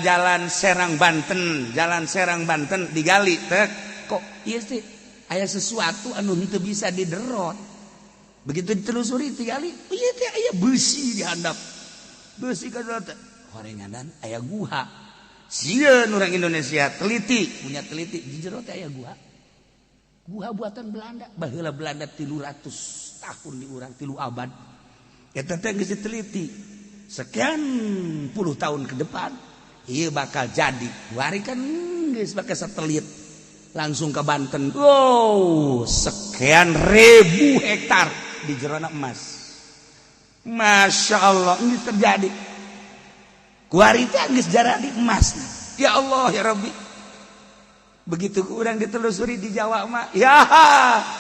[SPEAKER 2] jalan Serang Banten, jalan Serang Banten digali teh kok ieu sih aya sesuatu anu henteu bisa diderot. Begitu ditelusuri digali, ieu teh aya besi di handap. Besi ka teh horenganan aya guha. Sieun urang Indonesia teliti, punya teliti di jero teh aya guha. Guha buatan Belanda, baheula Belanda 300 tahun di urang 3 abad. Eta teh geus diteliti. Sekian puluh tahun ke depan ieu bakal jadi. Wari kan geus bakal satelit langsung ke Banten. Wow, sekian ribu hektar di jerona emas. Masya Allah, ini terjadi. Kuari teh geus jaradi emas. Ya Allah ya Rabbi. Begitu kurang ditelusuri di Jawa mah, ya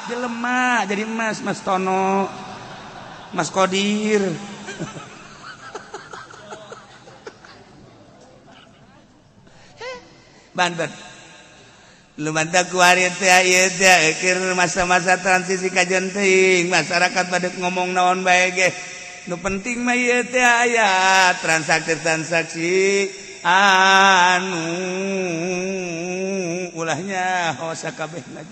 [SPEAKER 2] jelema jadi emas Mas Tono, Mas Kodir. Banten. Lu mantap kuari teh ieu teh keur masa-masa transisi kajen teuing, masyarakat pada ngomong naon bae ge. Nu penting mah ieu teh aya transaksi-transaksi anu ulahnya ho sakabehna.